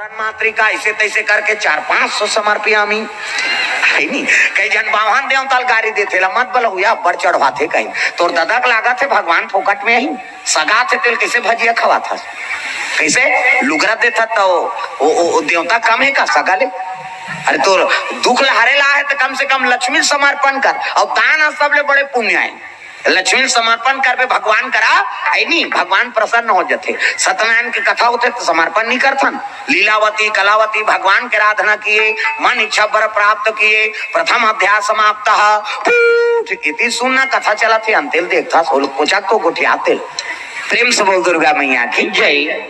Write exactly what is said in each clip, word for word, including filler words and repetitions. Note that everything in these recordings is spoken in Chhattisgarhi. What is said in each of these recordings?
मातृका ऐसे तैसे करके चार पाँच सौ समर्पियामी। है नी? कई झन बाम्हन देवता ल गारी देथे ला, "मत बलहुया, अब्बड़ चढ़वाथे," कही। तोर ददा के लागत हे भगवान फोकट में ही सगा थे, तेल कैसे भजिया खवाथस? कैसे लुगरा देथा त ओ, ओ, ओ देवता कम है का सगा ले? अरे तोर दुख ल हरे ला है त कम से कम लक्ष्मी ल समर्पण कर। अउ दान ह सबले बड़े पुण्य है। लक्ष्मी ल समर्पण करबे भगवान करा, ऐ नी, भगवान प्रसन्न हो जथे। सत्यनारायण के कथा होथे त समर्पण नी करथन। लीलावती, कलावती भगवान के आराधना किए, मन इच्छा वर प्राप्त किए, प्रथम अध्याय समाप्त। फूट, इति सुनना कथा चलत हे, अंतेल देखथा, सोल कोचक तो गोठियातेल। प्रेम से बोल दुर्गा मैया की जय।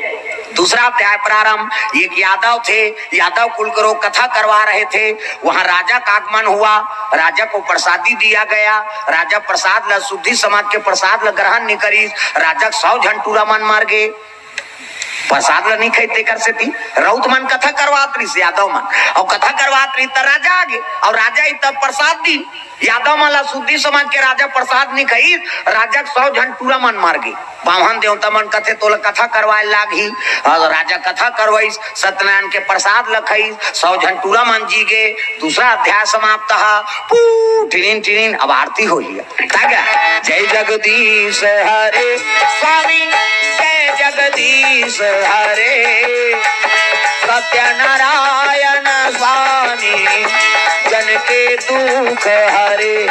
दूसरा अध्याय प्रारंभ। एक यादव थे, यादव कुल करो कथा करवा रहे थे। वहां राजा का आगमन हुआ। राजा को प्रसादी दिया गया। राजा प्रसाद ला, शुद्धि समाज के प्रसाद ला ग्रहण नहीं करी। राजा के सौ झन टूरा मन मर गए। प्रसाद ला नहीं खाई, तेकर सेती रउत मन कथा करवात रहिस, यादव मन। और कथा करवात रहिस त राजा आगे, और राजा ही तब प्रसाद दी। यादव मन ला शुद्धि समाज के राजा प्रसाद नहीं खाई, राजा के सौ झन टूरा मन मर गए। बाम्हन देवता मन कथे, "तोला कथा करवाए लागही।" और राजा कथा करवाइस, सत्यनारायण के प्रसाद ल खाइस, सौ झन टूरा मन जी गे। दूसरा अध्याय समाप्त ह। पू, टिनिन, टिनिन, अब आरती होही। तागा, जय जगदीश हरे, स्वामी जय जगदीश हरे, सत्यनारायण स्वामी जन के दुख हरे।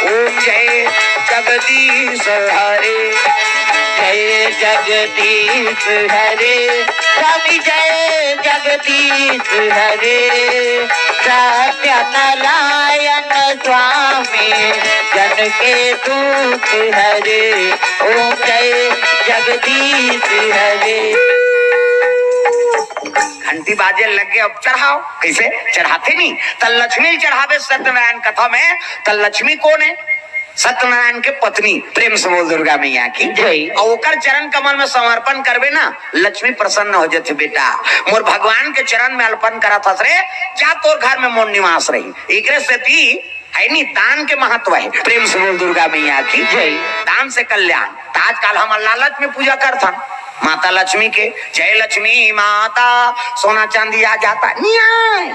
ओम जय जगदीश हरे, जय जगदीश हरे, स्वामी जय जगदीश हरे, सत्यनारायण स्वामी जन के दुख हरे। ओम जय जगदीश हरे। घंटी बाजे लग गए, अब चढ़ाओ। कैसे चढ़ाते नहीं? त लक्ष्मी चढ़ावे सत्यनारायण कथा में। त लक्ष्मी कौन है? सत्यनारायण के पत्नी। प्रेम से बोल दुर्गा मैया की जय। और ओकर चरण कमल में समर्पण करबे ना, लक्ष्मी प्रसन्न हो जथे। बेटा, मोर भगवान के चरण में अर्पण करत हस रे, जा तोर घर में मोर निवास रही। एकरे सेती है नी, दान के महत्व है। प्रेम से बोल दुर्गा मैया की जय। दान से कल्याण। त आजकल हम लालच में पूजा करथन माता लक्ष्मी के, "जय लक्ष्मी माता, सोना चांदी आ जाता," नियाय।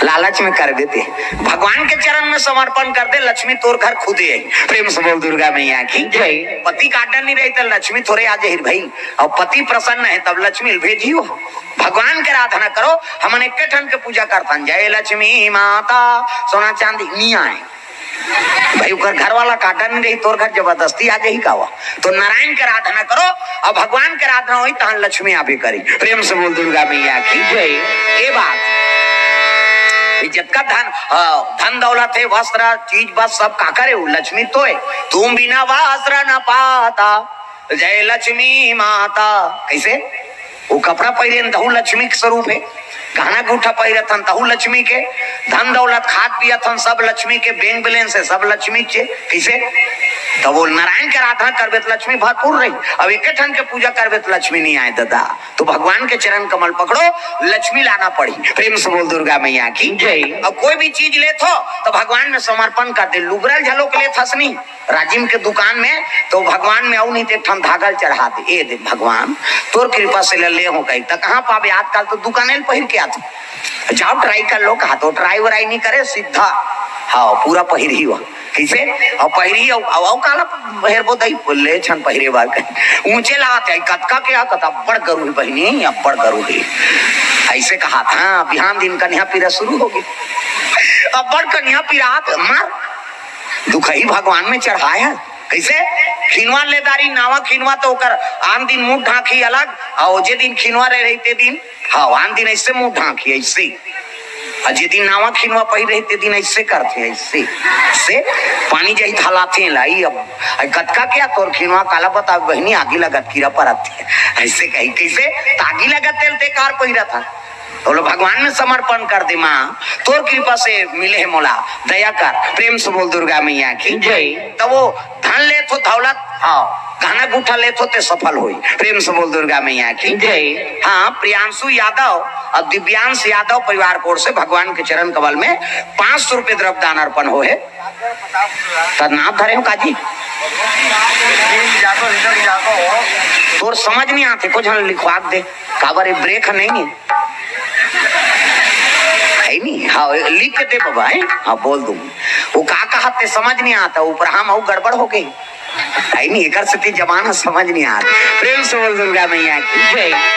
लालच में कर देते। भगवान के चरण में समर्पण कर दे, लक्ष्मी तोर घर खुदे आई। प्रेम से बोल दुर्गा मैया की जय। पति का आर्डर नहीं रही त लक्ष्मी थोरे आ जाहिर भाई। और पति प्रसन्न है तब लक्ष्मी भेजियो। भगवान के आराधना करो, हमन एक ठन के पूजा करथन, "जय लक्ष्मी माता, सोना चांदी," नियाय। भाई, ओकर घर वाला का आर्डर नहीं रही, तोर घर जबरदस्ती आ जाही का वा? तो नारायण के आराधना करो, और भगवान के आराधना होई, तहन लक्ष्मी आबे करी। प्रेम से बोल दुर्गा मैया की जय। ये बात, ये जतका धन, अ, धन दौलत है, वस्त्र, चीज, बस सब काकर है, वो लक्ष्मी तो है। "तुम बिना वस्त्र न पाता, जय लक्ष्मी माता।" कैसे? वो कपड़ा पहिरे हन, तहू लक्ष्मी के स्वरूप है। गहना गूठा पहिरत हन, तहू लक्ष्मी के। धन दौलत खात पियत हन, सब लक्ष्मी के। बैंक बैलेंस है, सब लक्ष्मी के। कैसे? तो वो नारायण के आराधना करबे त लक्ष्मी भरपूर रही। अब एक ठन के पूजा करबे त लक्ष्मी नहीं आए दादा। तो भगवान के चरण कमल पकड़ो, लक्ष्मी लाना पड़ी। प्रेम से बोल दुर्गा मैया की जय। अब कोई भी चीज लेत हो तो भगवान में समर्पण कर दे। लुगरा ल झलोक लेत हस नहीं, राजिम के दुकान में, तो भगवान में आऊ नहीं ते एक ठन धागा ल चढ़ा दे, "ए दे भगवान, तोर कृपा से ले, ले हो कही।" त कहाँ पाबे? आजकल तो दुकाने ल पहिर के आथे। जाओ ट्राई कर लो, कहा तो ट्राई वराई नहीं करे, सीधा, हाँ, पूरा पहिर ही हुआ। कैसे? और पहिरी, और, और, और काला हेरबो दई, ले छन पहिरे बार कही। ऊंचे लात है, कतका के आ, कत अब्बड़ गरु है बहिनी, अब्बड़ गरु है। ऐसे कहा था, बिहान दिन कन्या पीरा शुरू हो गई। अब्बड़ कन्या पीरा, मार। दुखही भगवान में चढ़ाया। कैसे? खिनवा ले दारी, नावा खिनवा तो ओकर आन दिन मुंह ढांकी अलग, और जे दिन खिनवा रह रही ते दिन, हाँ, आन दिन ऐसे मुंह ढांकी, ऐसे। और जे दिन नावा खिनवा पहिर रही ते दिन ऐसे करथे, ऐसे। से पानी जही थलाथे लाई अब। आई कतका क्या तोर खिनवा काला बता बहिनी, आगी लगत कीरा परत है। ऐसे कही, कैसे? त आगी लगत तेल ते कार पहिरा था। बोलो, भगवान में समर्पण कर दे माँ, तोर कृपा से मिले है मोला, दया कर। प्रेम से बोल दुर्गा मैया की जय। तो वो धन ले थो दौलत, हाँ, गहना गुठा ले थो ते सफल होई। प्रेम से बोल दुर्गा मैया की जय। हाँ, प्रियांशु यादव और दिव्यांश यादव परिवार की ओर से भगवान के चरण कमल में पाँच सौ रुपए द्रव्य दान अर्पण हो है। त नाम धरे हो काजी? तोर समझ नहीं आते, कुछ हम लिखवा दे। काबर ये ब्रेक नहीं है? है नहीं? हाँ, लिख के दे बाबा, है? हाँ, बोल दूँ। वो का कहा ते समझ नहीं आता, ऊपर हम अउ गड़बड़ हो गई। है नहीं, एकर सेती जमाना समझ नहीं आता। प्रेम से बोल दुर्गा मैया की जय।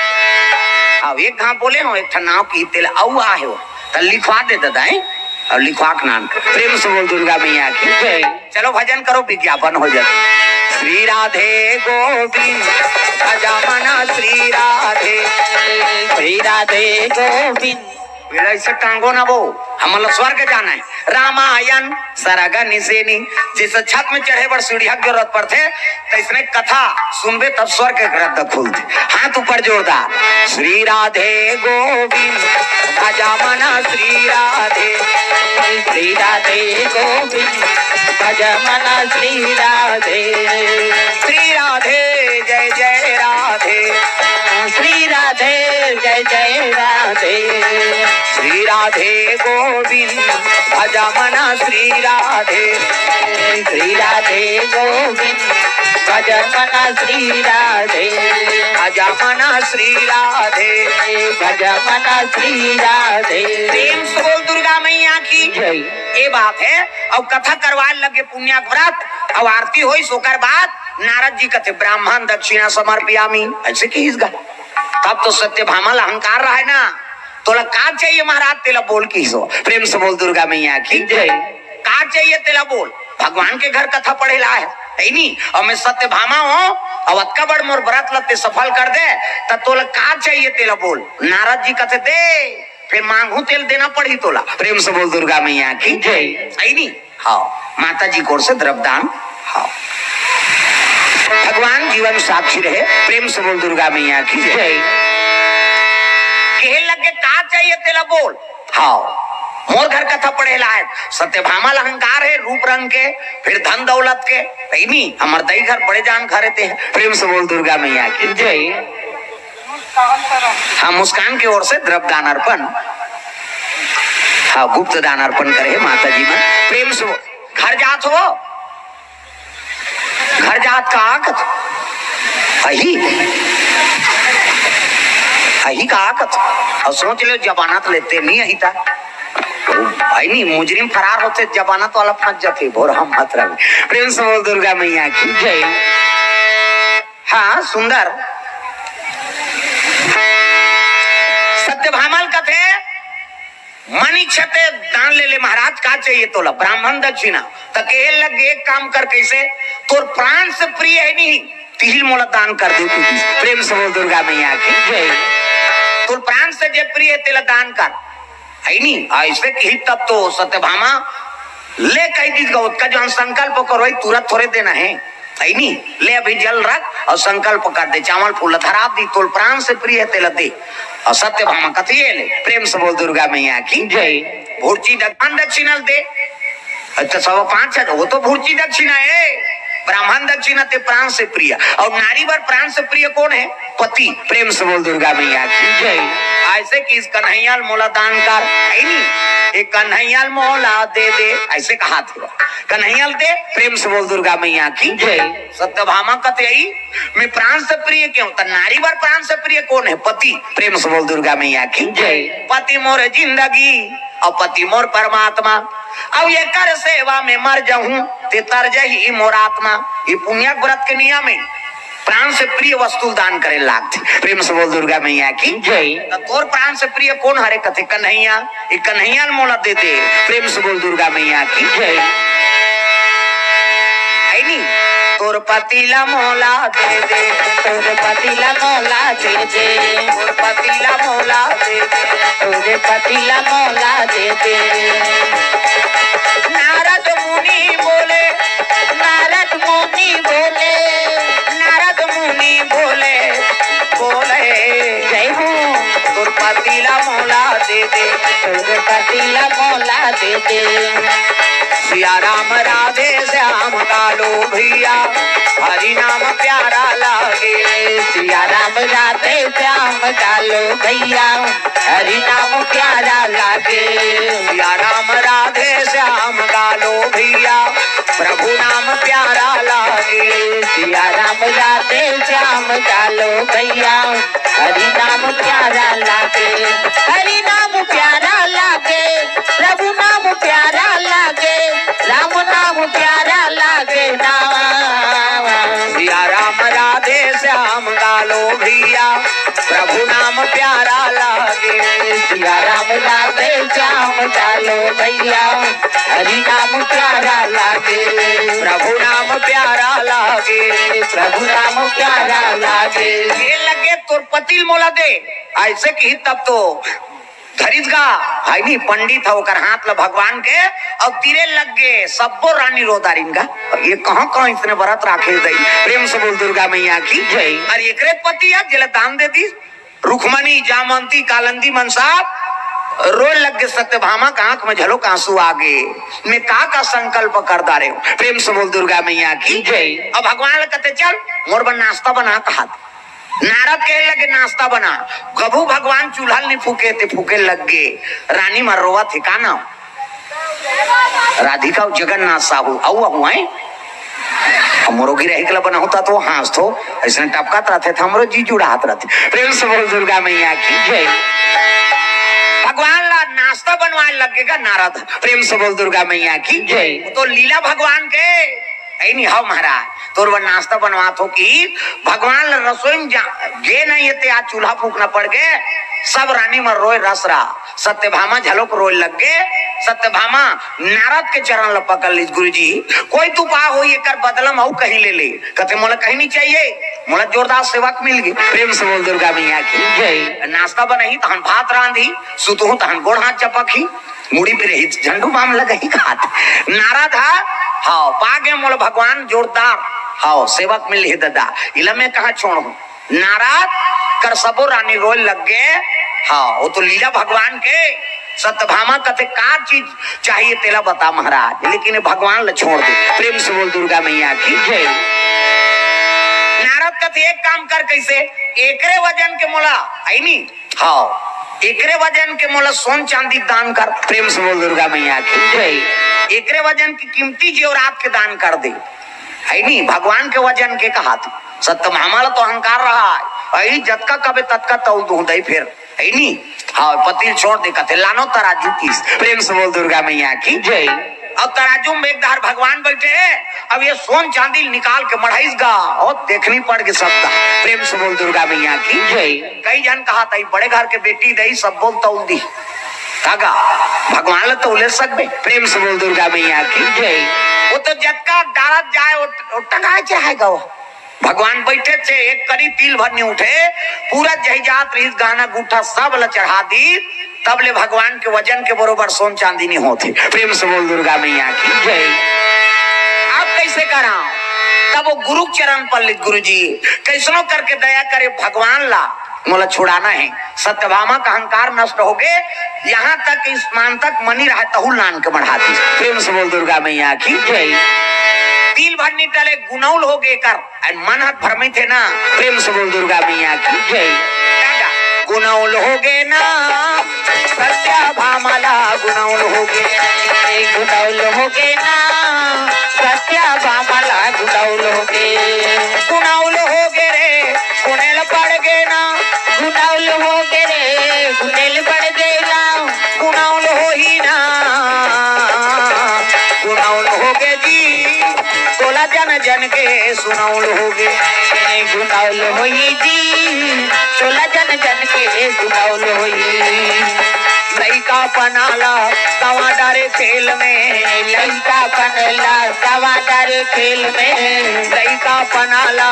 अब एक घाव बोले हो, एक ठन नाव की तेला अउ आहे हो, त लिखवा दे दादा, है? और लिखवा के नाम। प्रेम से बोल दुर्गा मैया की जय। चलो भजन करो, विज्ञापन हो जाए। श्री राधे गोविंद, भजा मना श्री राधे। श्री राधे गोविंद। बोला, ऐसे टांगो ना वो, हमला स्वर्ग जाना है। रामायण सरग निसेनी, जैसे छत में चढ़े बर सीढ़िया के जरूरत पड़थे, तो इसने कथा सुनबे तब स्वर्ग के रद्द खुलथे। हाथ ऊपर जोरदार। श्री राधे गोविंद, भजा मना श्री राधे। श्री राधे गोविंद, भजा मना श्री राधे। श्री राधे जय जय राधे। श्री राधे जय जय राधे। श्री राधे गोविंद, भजा मना श्री राधे। श्री राधे गोविंद, भजा मना श्री राधे। भजा मना श्री राधे। भजा मना श्री राधे। प्रेम से बोल दुर्गा मैया की जय। ये बात है। और कथा करवाए लगे पुण्या के व्रत, और आरती होइस, ओकर बाद नारद जी कथे, "ब्राह्मण दक्षिणा समर्पयामी।" ऐसे किहिस गा। तब तो सत्यभामा ला अहंकार रहे ना, "तोला का चाहिए महाराज, तेला बोल," किहिस हो। प्रेम से बोल दुर्गा मैया की जय। "का चाहिए तेला बोल, भगवान के घर कथा पढ़े ला है, है नी? और मैं सत्यभामा हूँ, अब अतका बड़ मोर व्रत ला ते सफल कर दे, त तोला का चाहिए तेला बोल।" नारद जी कथे, "दे, फिर मांगू तेला देना पड़ही तोला।" प्रेम से बोल दुर्गा मैया की जय। सही नी? हाँ, माता जी की ओर से द्रव्यदान। हाँ, भगवान जीवन साक्षी रहे। प्रेम से बोल दुर्गा मैया की जय। जय। कहे लगे, "का चाहिए तेला बोल।" हाँ, मोर घर कथा पढ़े ला है। सत्यभामा ला अहंकार है रूप रंग के, फिर धन दौलत के। नहीं, नहीं, हमर दई घर बड़े जान घर रहते हैं। प्रेम से बोल दुर्गा मैया की जय। हाँ, मुस्कान के ओर से द्रव्य दान अर्पण, हाँ, गुप्त दान अर्पण करे हे माता जी मन। प्रेम से वो घर जात हो, घर जात का आकत, अही, अही का आकत, और सोच ले जमानत लेते नहीं अही था। आई नहीं, मुजरिम फरार होते, जमानत वाला फंस जाते, भोरा मत रहे। प्रेम से बोल दुर्गा मैया की जय। हाँ, सुंदर। सत्यभामा ल कथे, "मन इच्छा ते दान ले ले महाराज, का चाहिए तोला?" ब्राह्मण दक्षिणा। त कहे लग, "एक काम कर, कैसे? तोर प्राण से प्रिय है नहीं, तिही ल मोला दान कर दे तू।" प्रेम से बोल दुर्गा मैया की जय। "तोर प्राण से जे प्रिय है, तेला दान कर।" है नी? ऐसे कही तब तो सत्यभामा ले कही दीस गा, ओतका जो हम संकल्प करो, तुरंत थोड़े देना है, है नी? ले अभी जल रख और संकल्प कर दे, चावल फूल धरा दी, तोर प्राण से प्रिय है, तेला दे। और सत्यभामा कथे ले, प्रेम से बोल दुर्गा मैया की जय। भुर्ची दक्षिण दक्षिणा दे, अच्छा, सवा पाँच हजार, वो तो भुर्ची दक्षिणा है, ब्राह्मण दक्षिणा ते प्राण से प्रिय। और नारी बर प्राण से प्रिय कौन है? पति। प्रेम से बोल दुर्गा मैया की जय। ऐसे कि इस कन्हैया ल मोला दान कर, है नी? एक कन्हैया ल मोला दे दे, ऐसे कहा था। कन्हैया ल दे, प्रेम से बोल दुर्गा मैया की जय। सत्यभामा कथे, "मैं प्राण से प्रिय क्यों?" त नारी बर प्राण से प्रिय कौन है? पति। प्रेम से बोल दुर्गा मैया की जय। पति मोर जिंदगी और पति मोर परमात्मा, अब एकर सेवा में मर जाऊं, ते तर जही मोर आत्मा। ये पुण्य व्रत के नियम है, प्राण से प्रिय वस्तु दान करे लागथे। प्रेम से बोल दुर्गा मैया की जय। त तोर प्राण से प्रिय कौन हरे? कथे कन्हैया। ये कन्हैया ल मोला दे दे। प्रेम से बोल दुर्गा मैया की जय। है नी? तोर पति ला मोला दे दे। तोर पति ला मोला दे दे। तोर पति ला मोला दे दे। तोर पति ला मोला दे दे। नारद मुनि बोले, नारद मुनि बोले, नारद मुनि बोले, बोले, जय हो। तोर पति ला मोला दे दे। तोर पति ला मोला दे दे। सिया राम राधे श्याम कालो भैया, हरि नाम प्यारा लागे। सिया राम राधे श्याम कालो भैया, हरि नाम प्यारा लागे। सिया राम राधे श्याम कालो भैया, प्रभु नाम प्यारा लागे। सिया राम राधे श्याम कालो भैया, हरि नाम प्यारा लागे, हरि नाम प्यारा लागे, प्रभु नाम प्यारा लागे, राम नाम प्यारा लागे ना। सिया राम राधे श्याम कालो भैया, प्रभु नाम प्यारा लागे। सिया राम राधे श्याम कालो भैया, हरि नाम प्यारा लागे, प्रभु नाम प्यारा लागे, प्रभु नाम प्यारा लागे। ये लगे तोर पति ल मोला दे, अइसे किही तब तो धरिस गा, हइ नी, पंडित ह, ओकर हाथ ल भगवान के, अउ तीरे लग गे, सब्बो रानी रो डारिन गा। ये कहाँ कहाँ इसने बरत राखे दई। प्रेम से बोल दुर्गा मैया की जय। अउ एकरे पति ह जेला दान दे दिस, रुक्मणी, जामंती, कालंदी मन सब रोए लग गे। सत्यभामा के आंख में घलोक आंसू आ गे। मैं का का संकल्प कर डारे हूँ। प्रेम से बोल दुर्गा मैया की जय। अब भगवान ल कथे, चल मोर बर नाश्ता बना, कहा। नारद कहे लगे, नाश्ता बना। कभू भगवान चूल्हा ल नी फूके, ते फूके लग गे। रानी मन रोवत हे, का नाम? राधिका अउ जगन्नाथ साहू, अउ अहू आए। हमरो गिरही के ला बनाहूं त तो हाँसथो, अइसने टपकत रथे त हमरो जी जुड़ात रथे। प्रेम से बोल दुर्गा मैया की जय। भगवान ला नाश्ता बनवाए लग गे गा नारद। प्रेम से बोल दुर्गा मैया की जय। वो तो लीला भगवान के, हइ नी, हव महाराज, तोर बर नाश्ता बनवात हो कि भगवान ला रसोई में जा, गे नहीं हे ते आज चूल्हा फूकना पड़ गे। सब रानी मन रोए रस रहा। सत्यभामा घलोक रोए लग गे। सत्यभामा नारद के चरण ल पकड़ लिस, गुरुजी, कोई तो उपाय होही, एकर बदला म अउ कहीं ले ले। कथे, मोला कहीं नहीं चाहिए, मोला जोरदार सेवक मिल गे। प्रेम से बोल दुर्गा मैया की जय। नाश्ता बनही, तहन भात रांधही, सुतहूं तहन गोड़ हाथ चपकही, मुड़ी पे रही झंडू बाम लगही, कहा। नारद ह, हाँ, पा गे मोला भगवान जोरदार, हाँ, सेवक मिल हे ददा, इला मैं कहाँ छोड़हूं। नारद कर सबो रानी रोए लग गे। हाँ, वो तो लीला भगवान के। सत्यभामा कथे, का चीज चाहिए तेला बता महाराज, लेकिन भगवान ल छोड़ दे। प्रेम से बोल दुर्गा मैया की जय। नारद कथे, एक काम कर, कइसे? एकरे वजन के मोला, हइ नी? हाँ, एकरे वजन के मोला सोन चांदी के दान कर। प्रेम से बोल दुर्गा मैया की जय। एकरे वजन की कीमती जेवरात के दान कर दे, हइ नी? भगवान के वजन के, कहा। सत्यभामा ल तो अहंकार रहा है, अई जतका कबे ततका तौल दूं दई फेर, हइ नी? हाँ, पति ल छोड़ दे, कथे, लानो तराजू किस। प्रेम से बोल दुर्गा मैया की जय। अब तराजू में एक धार भगवान बैठे हैं, अब ये सोन चांदी निकाल के मढ़ाइस गा, और देखनी पड़ गे सबदा। प्रेम से बोल दुर्गा मैया की जय। कई झन कहा, तई बड़े घर के बेटी दई, सब बोल तौल दी। कागा, भगवान ल तौले सकबे। प्रेम से बोल दुर्गा मैया की जय। वो तो जतका डारत जाए, वो, वो टंगाए चढ़ाए गा। भगवान बैठे थे, एक करी तिल भर नी उठे, पूरा जहिजात रहिस गहना गूठा सब ल चढ़ा दी, तब ले भगवान के वजन के बरोबर सोन चांदी नी होत हे। प्रेम से बोल दुर्गा मैया की जय। आप कइसे करा? तब वो गुरु के चरण पर लित, गुरुजी, कइसनो करके दया करे भगवान ला, मोला छुड़ाना हे। सत्यभामा का अहंकार नष्ट हो गे, यहाँ तक इस मान तक मनी रहा तहु लान के बढ़ा दी। प्रेम से बोल दुर्गा मैया की जय। तिल भर नी टले, गुनौल हो गे कर। अरे मन ह भ्रमित हे ना। प्रेम से बोल दुर्गा मैया की जय। गुनौल हो गे ना, सत्यभामा ला गुनौल हो गे। गुनौल हो गे ना, सत्यभामा ला गुनौल हो गे। गुनौल हो गे रे, गुनेल पड़ गे ना। गुनौल हो गे रे, गुनेल पड़ गे ना। गुनौल होही ना, गुनौल हो गे जी, तोला जन जन के सुनौल हो गे। गुनौल होही जी, तोला जन जन के सुनौल होही। लइका पना ला गवा डारे खेल में, लइका पन ला गवा डारे खेल में, लइका पना ला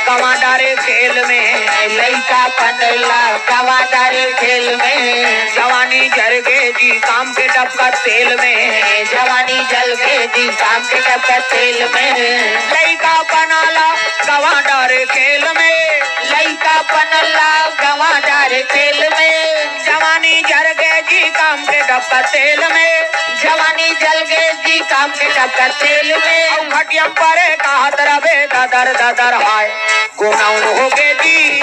गवा डारे खेल में, लइका पन ला गवा डारे खेल में। जवानी जर गे जी काम के डबका तेल में, जवानी जल गे जी काम के डबका तेल में। लइका पना ला गवा डारे खेल में, लइका पन ला गवा डारे खेल में। जवानी जर गे जी काम के डबका तेल में, जवानी जल गे जी काम के डबका तेल में। अउ खटिया परे कहत रबे ददर ददर हाय। गुनौल हो गे जी,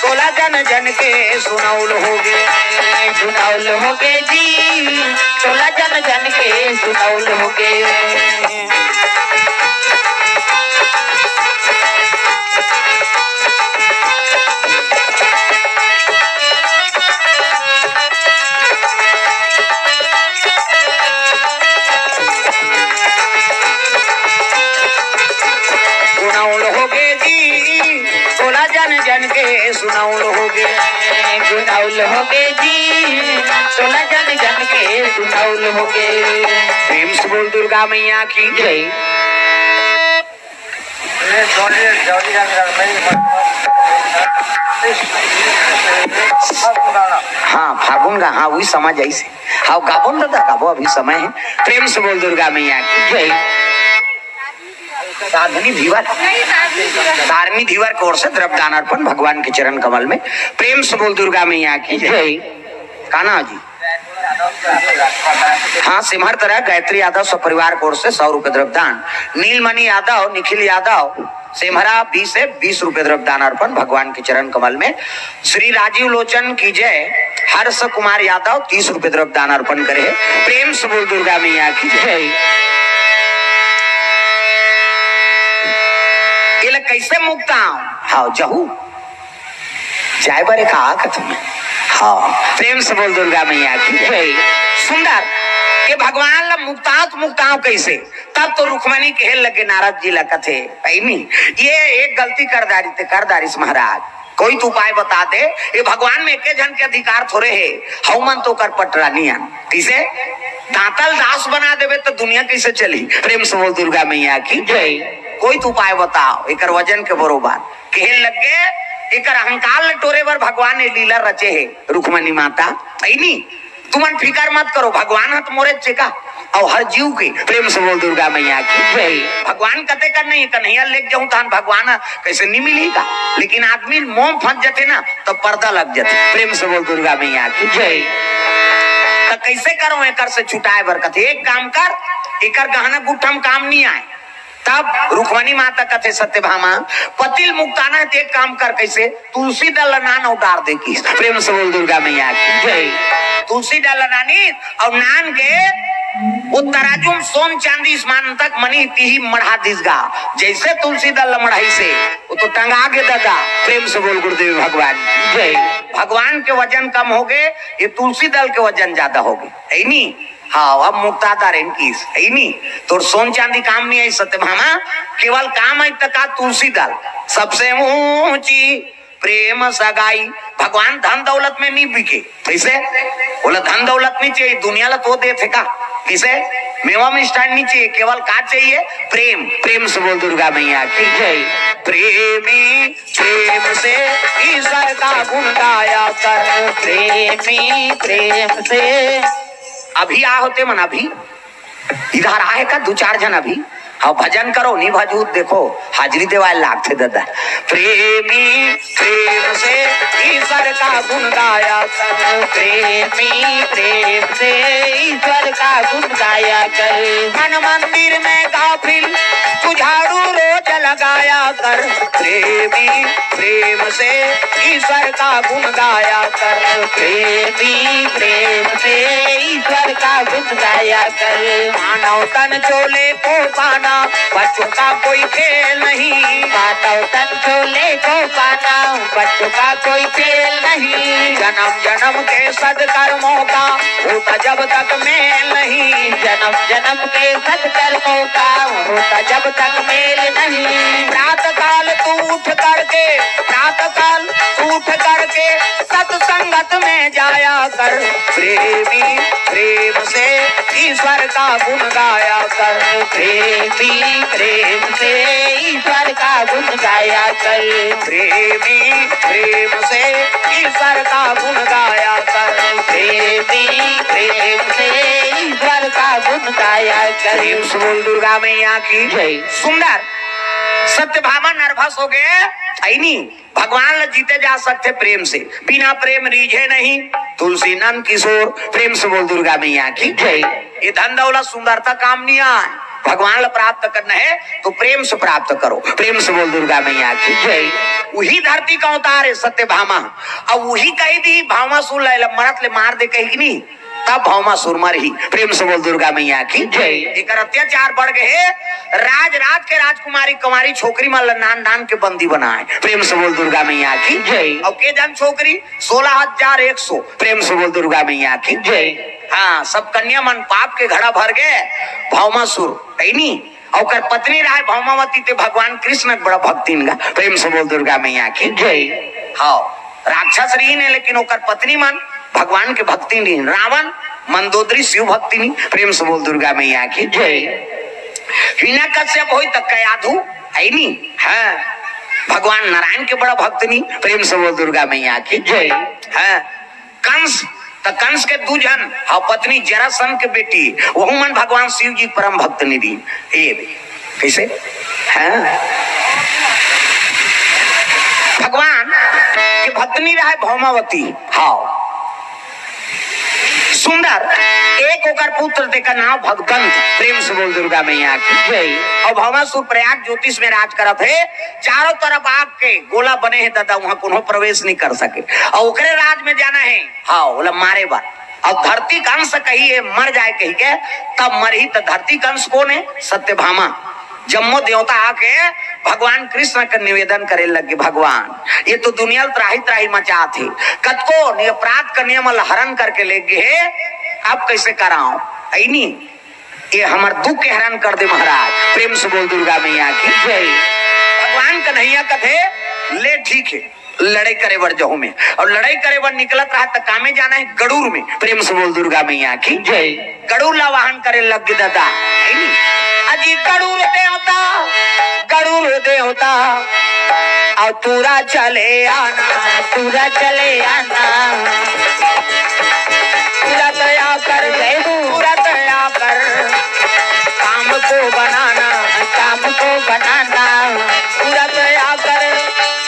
तोला जन जन के सुनौल हो गे। गुनौल हो गे जी, तोला जन जन के सुनौल हो गे। होगे जी, सोलह जन जन के सुनौल होगे। प्रेम से बोल दुर्गा मैया की जय। हाँ, फागुन का, हाँ, वही समझ आई से। हाँ, गाबो न दादा, गाबो, अभी समय है। प्रेम से बोल दुर्गा मैया की जय। साधनी धीवर, तारनी धीवर की ओर से द्रव्य दान अर्पण भगवान के चरण कमल में। प्रेम से बोल दुर्गा मैया की जय। कान्हा जी। हाँ, सिमहर तरह गायत्री यादव सपरिवार की ओर से सौ रुपए द्रव्य दान। नीलमणि यादव, निखिल यादव, सेमहरा बी से बीस रुपए द्रव्य दान अर्पण भगवान के चरण कमल में। श्री राजीव लोचन की जय, हर्ष कुमार यादव तीस रुपए द्रव्य दान अर्पण करे हे। प्रेम से बोल दुर्गा मैया की जय। ये ला कैसे मुक्ता? हाँ, जहू जाए बरे का आखत हूँ। हाँ, प्रेम से बोल दुर्गा मैया की जय। सुंदर, ये भगवान ला मुक्ताव त मुक्ताव कैसे? तब तो रुक्मणी कहे लगे नारद जी ला कथे, "ऐनी, ये एक गलती कर डारिस ते कर डारिस महाराज, कोई तो उपाय बता दे।" ये भगवान में एके झन के अधिकार थोरे हे, हऊ मन तो कर पटरानी अन। किसे? दांतल दास बना देबे तो दुनिया कैसे चली? प्रेम से बोल दुर्गा मैया की जय। कोई तो उपाय बताओ एकर वजन के बरोबर। कहे लगे, एकर अहंकार ल टोरे बर भगवान ने लीला रचे हे रुक्मणी माता। ऐनी, तुमन फिकर मत करो, भगवान ह त मोरे चेका अउ हर जीव के। प्रेम से बोल दुर्गा मैया की जय। भगवान कते कर नहीं, कन्हैया लेके जाऊं तहन भगवान ह कैसे नहीं मिली का? लेकिन आदमी मोह फंस जथे ना, तो पर्दा लग जथे। प्रेम से बोल दुर्गा मैया की जय। त कैसे करो एकर से छुटाए बर? कथे, "एक काम कर, एकर गहना गुट्ठा म काम नहीं आए।" तब रुक्मणी माता कथे, "सत्यभामा, पति ल मुक्ताना हे त एक काम कर।" कैसे? "तुलसी दल ल नान अउ डार दे" की। प्रेम से बोल दुर्गा मैया की जय। तुलसी दल ल नानी अउ नान के वो तराजू म सोन चांदी समान तक मनी तिही मढ़ा दिस गा। जैसे तुलसी दल ल मढ़ाइसे, वो तो टंगा गे दादा। प्रेम से बोल गुरुदेव भगवान की जय। भगवान के वजन कम होगे, ये तुलसी दल के वजन ज्यादा होगे, ऐनी? हाँ, अब मुक्तादार एन किस, ऐनी? तोर सोन चांदी काम नहीं आई सत्यभामा, केवल काम आई त का तुलसी दल। सबसे ऊंची प्रेम सगाई। भगवान धन दौलत में नहीं बिके। कैसे? बोला, धन दौलत नहीं चाहिए, दुनिया ला तो देथे का? किसे? मेवा मिष्ठान नहीं चाहिए, केवल का चाहिए? प्रेम। प्रेम से बोल दुर्गा मैया की जय। प्रेमी प्रेम से ईश्वर का गुण गाया कर। प्रेमी प्रेम से। अभी आ होते मन, अभी इधर आए का दू चार झन अभी। हाँ, भजन करो, नहीं भजू, देखो, हाजिरी देवाए लागथे दादा। प्रेमी प्रेम से ईश्वर का गुण गाया कर। प्रेमी प्रेम से ईश्वर का गुण गाया कर। मन मंदिर में गाफिल तू झाड़ू रोज लगाया कर। प्रेमी प्रेम से ईश्वर का गुण गाया कर। प्रेमी प्रेम से ईश्वर का गुण गाया कर। मानव तन चोले को पाना, बच्चों का कोई खेल नहीं। मानव तन चोले को पाना, बच्चों का कोई खेल नहीं। जन्म जन्म के सदकर्मों का होता जब तक मेल नहीं। जन्म जन्म के सदकर्मों का होता जब तक मेल नहीं। प्रात काल तू उठ करके, प्रात काल तू उठ करके सत्संगत में जाया कर। प्रेमी प्रेम से ईश्वर का गुण गाया कर। प्रेमी प्रेम से ईश्वर का गुण गाया कर। प्रेमी प्रेम से ईश्वर का गुण गाया कर। प्रेमी प्रेम से ईश्वर का गुण गाया कर। प्रेम से बोल दुर्गा मैया की जय। सुंदर। सत्यभामा nervous हो गए, ऐनी? भगवान ला जीते जा सकथे प्रेम से, बिना प्रेम रीझे नहीं। तुलसी नंद किशोर, प्रेम से बोल दुर्गा मैया की जय। ये धन दौलत सुंदरता काम नहीं आए, भगवान ला प्राप्त करना है तो प्रेम से प्राप्त करो। प्रेम से बोल दुर्गा मैया की जय। वही धरती का अवतार है सत्यभामा। अब वही कही दी भावासुर ला, मरत ले मार दे कही कि नहीं, तब भावमा सुरमर ही। प्रेम से बोल दुर्गा मैया की जय। एकर अत्याचार बढ़ गए, राज राज के राजकुमारी कुमारी छोकरी मन ल नान नान के बंदी बनाए। प्रेम से बोल दुर्गा मैया की जय। और के जन छोकरी? सोलह हजार एक सौ। प्रेम से बोल दुर्गा मैया की जय। हाँ, सब कन्या मन पाप के घड़ा भर गए। भावमा सुर, ऐनी? और ओकर पत्नी रहे भावमावती, ते भगवान कृष्ण के बड़ा भक्तिन गा। प्रेम से बोल दुर्गा मैया की जय। हाँ, राक्षस रहिन हे, लेकिन ओकर पत्नी मन भगवान के भक्ति नहीं। रावण, मंदोदरी, शिव भक्ति नहीं। प्रेम से बोल दुर्गा मैया की जय। हिरण्यकश्यप होई त कयाधु, है नी? हाँ, भगवान नारायण के बड़ा भक्त नहीं। प्रेम से बोल दुर्गा मैया की जय। हाँ, कंस, त कंस के दू झन, हाँ, पत्नी जरासंध के बेटी, वहू मन भगवान शिव जी के परम भक्त नहीं रहिन। ए, कैसे? हाँ? भगवान के भक्तनी रहे भौमावती। हाँ। सुंदर, एक ओकर पुत्र, तेकर नाम भगदंत। प्रेम से बोल दुर्गा मैया की जय। और भौमासुर प्रयाग ज्योतिष में राज करत हे, चारों तरफ आग के गोला बने हे दादा, वहां कोनो प्रवेश नहीं कर सके। और ओकरे राज में जाना है, हाँ, बोला मारे बर। और धरती कंस कही हे, मर जाए कही के, तब मरही। त धरती कंस कोन हे? सत्यभामा। जम्मो देवता आके भगवान कृष्ण के निवेदन करे लगे, भगवान, ये तो दुनिया ल त्राही त्राही मचात हे, कतको नि-, अपराध के नियम ल हरण करके ले गे हे, अब कैसे कराओ? ऐनी, ये हमर दुख के हरण कर दे महाराज। प्रेम से बोल दुर्गा मैया की जय। भगवान कन्हैया कथे, ले ठीक है, लड़ाई करे बर जहूं में, और लड़ाई करे बर निकलत रहा त कामे जाना है? गड़ूर में। प्रेम से बोल दुर्गा मैया की जय। गड़ूर ला वाहन करे लग गे दादा, है नी? अजी गड़ूर देवता, गड़ूर देवता, और तूरा चले आना, तूरा चले आना। तुरंत आकर जय हो, तुरंत आकर काम को बनाना, काम को बनाना। तुरंत आकर,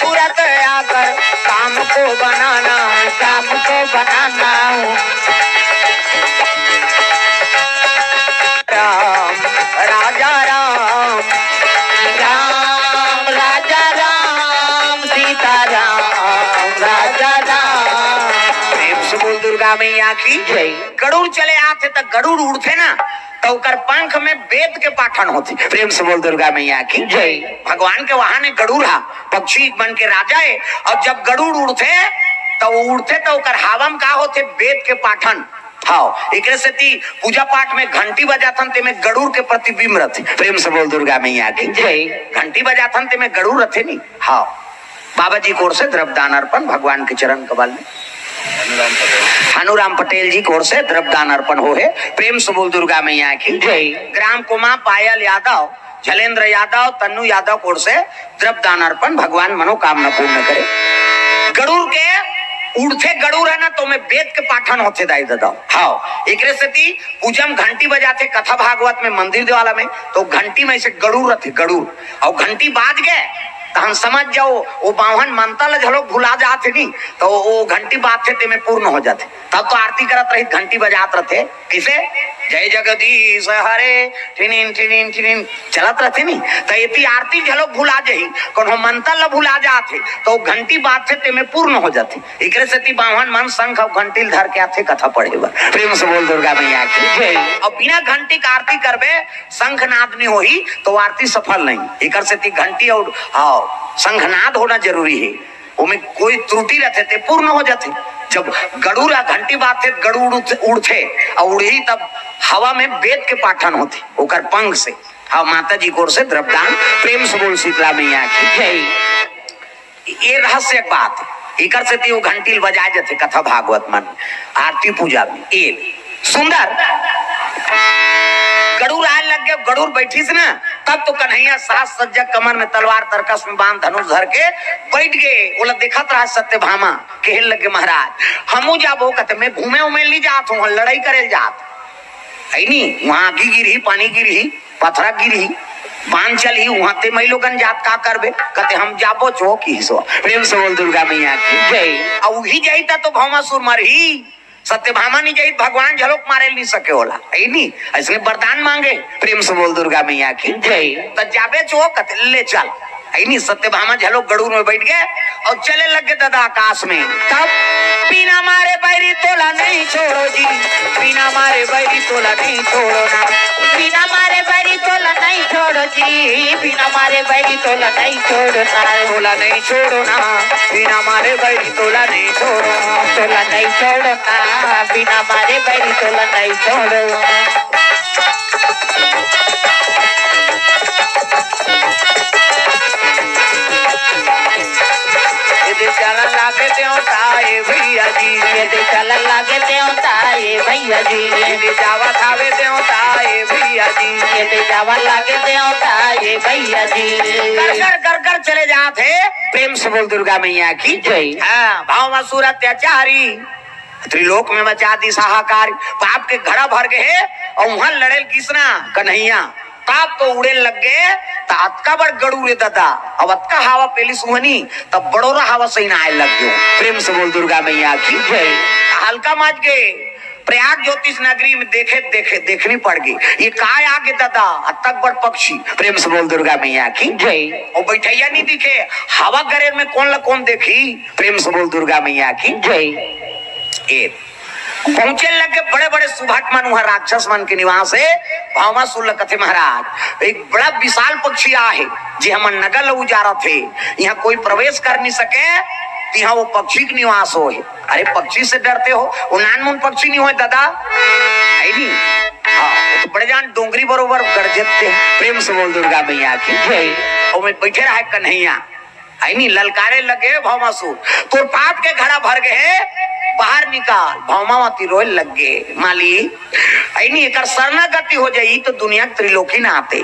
तुरंत आकर काम को बनाना, काम को बनाना। राम, राजा राम, राम, राजा राम, सीता राम, राजा राम। प्रेम से बोल दुर्गा मैया की जय। गड़ूर चले आथे त गड़ूर उड़थे ना, त ओकर पंख में वेद के पाठन होथे। प्रेम से बोल दुर्गा मैया की जय। भगवान के वाहन हे गड़ूर हा, पक्षी मन के राजा हे। और जब गड़ूर उड़थे, त वो उड़थे त ओकर हवा में का होथे? वेद के पाठन। हाँ, एकरे सेती पूजा पाठ में घंटी बजाथन, तेमे गड़ूर के प्रतिबिंब रथे। प्रेम से बोल दुर्गा मैया की जय। घंटी बजाथन, तेमे गड़ूर रथे नी। हाँ, बाबा जी की ओर से द्रव्य दान अर्पण भगवान के चरण कमल में। हनुराम पटेल जी की ओर से द्रव्य दान अर्पण हो हे। प्रेम से बोल दुर्गा मैया की जय। ग्राम कोमा पायल यादव, झलेंद्र यादव, तन्नू यादव की ओर से द्रव्य दान अर्पण, भगवान मनोकामना पूर्ण करे। गड़ूर के उड़थे गड़ूर हे ना, त ओमे वेद के पाठन होथे दाई ददा। हाँ, एकरे सेती पूजा में घंटी बजाथे, कथा भागवत में, मंदिर देवाला में, त घंटी में ऐसे गड़ूर रथे, गड़ूर। और घंटी बाज गे, त हम समझ जाओ, वो बाम्हन मंतर ल घलो भुला जात हे नी, त वो घंटी बाजथे, तेमे पूर्ण हो जाथे। तब तो आरती करत रही, घंटी बजात रथे। किसे? जय जगदीश हरे, ठिनिन, ठिनिन, ठिनिन, चलत रथे नी। त एती आरती घलो भुला जाही, कोनो मंतर ल भुला जात हे, त वो घंटी बाजथे, तेमे पूर्ण हो जाथे। एकरे सेती बाम्हन मन शंख अउ घंटी ल धर के आथे कथा पढ़े बर। प्रेम से बोल दुर्गा मैया की जय। अउ बिना घंटी के आरती करबे, शंखनाद नहीं होही, त आरती सफल नहीं। एकर सेती घंटी अउ, हाँ, शंखनाद होना जरूरी हे। ओमे कोई त्रुटि रथे ते पूर्ण हो जाथे। जब गड़ूर ह घंटी बाजथे, गड़ूर उड़थे, उड़थे अउ उड़ही तब हवा में वेद के पाठन होथे ओकर पंख से। हाँ, माता जी की ओर से द्रव्य दान। प्रेम से बोल शीतला मैया की जय। ये रहस्य एक बात, एकर सेती वो घंटी ल बजाए जाथे कथा भागवत मन, आरती पूजा में। ए सुंदर गड़ूर आए लग गे, गड़ूर बैठिस ना, तब तो कन्हैया साज सज्जा, कमर में तलवार, तरकस में बाण, धनुष धर के बैठ गे। ओला देखत रहा सत्यभामा, कहे लगे, महाराज, हमू जाबो। कथे, मैं घूमे उमे नहीं जात हूँ, लड़ाई करे जात। है नी, वहाँ आगी गिरही, पानी गिरही, पथरा गिरही, बाण चलही, वहाँ ते मई लोगन जात का करबे? कथे, हम जाबो चो किहिस। प्रेम से बोल दुर्गा मैया की जय। अउ उही जाही त तो भौमासुर मरही। सत्यभामा नहीं जाही, भगवान घलोक मारे नहीं सके ओला। है नी, ऐसने वरदान मांगे। प्रेम से बोल दुर्गा मैया की जय। त जाबे चो, कथे, ले चल। है नी, सत्यभामा घलोक गड़ूर में बैठ गे अउ चले लग गे दादा आकाश में। तब बिना मारे बैरी तोला नहीं छोड़ो जी, बिना मारे बैरी तोला नहीं छोड़ो ना, बिना मारे बैरी तोला नहीं छोड़ो जी, बिना मारे बैरी तोला नहीं छोड़ो ना, तोला नहीं छोड़ो ना, बिना मारे बैरी तोला नहीं छोड़ो ना, तोला नहीं छोड़ो ना, बिना मारे बैरी तोला नहीं छोड़ो। चलन लागे देवता ए भैया जी। ये दे चलन लागे देवता ए भैया जी। ये दे जावत हावे देवता ए भैया जी। ये दे जावन लागे देवता ए भैया जी। कर कर कर कर चले जात हे। प्रेम से बोल दुर्गा मैया की जय। हाँ, भाव असुर अत्याचारी, त्रिलोक में मचा दिस हाहाकार। पाप के घड़ा भर गे हे अउ उहाँ लड़े ल गिस ना कन्हैया, तब तो उड़े लग गे। त अतका बड़ गड़ू रे ददा, अब अतका हवा पेलिस उहनी, तब बड़ोरा हवा सही ना आए लग गयो। प्रेम से बोल दुर्गा मैया की जय। हल्का मच गे। प्रयाग ज्योतिष नगरी में देखे देखे देखनी पड़ गे, ये काय आगे ददा, अतक बड़ पक्षी। प्रेम से बोल दुर्गा मैया की जय। अउ बैठइया नहीं दिखे, हवा गरेर में कोन ला कोन देखी। प्रेम से बोल दुर्गा मैया की जय। ए पहुंचे लग गे बड़े बड़े सुभट मन, उहाँ राक्षस मन के निवास हे। भावमा सुन ल कथे महाराज, एक बड़ा विशाल पक्षी आहे, जे हमर नगर ल उजारत हे, इहाँ कोई प्रवेश कर नहीं सके, तिहाँ वो पक्षी के निवास होहे। अरे पक्षी से डरते हो, वो नानमुन पक्षी नहीं होय ददा, है नहीं? हाँ, वो तो बड़े जान डोंगरी बरोबर गरजथे। प्रेम से बोल दुर्गा मैया की जय। ओमे बैठे रहे कन्हैया, है नहीं? ललकारे लगे भौमासुर, तोर पाप के घड़ा भर गे हे, बाहर निकाल। भौमावती रोए लग गे, माली, है नहीं? एकर शरणागति हो जाई तो दुनिया के त्रिलोकी ना आते,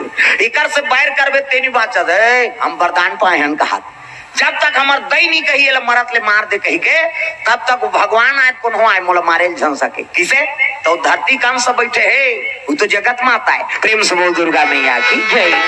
एकर से बैर करबे ते नहीं बाचत हे। हम वरदान पाए हन कहा, जब तक हमर दई नहीं कही एला मरत ले मार दे कही के, तब तक वो भगवान आए कोनो आए मोला मारे ल झन सके। किसे? तो धरती कंस बैठे हे, वो तो जगत माता है। प्रेम से बोल दुर्गा मैया की जय।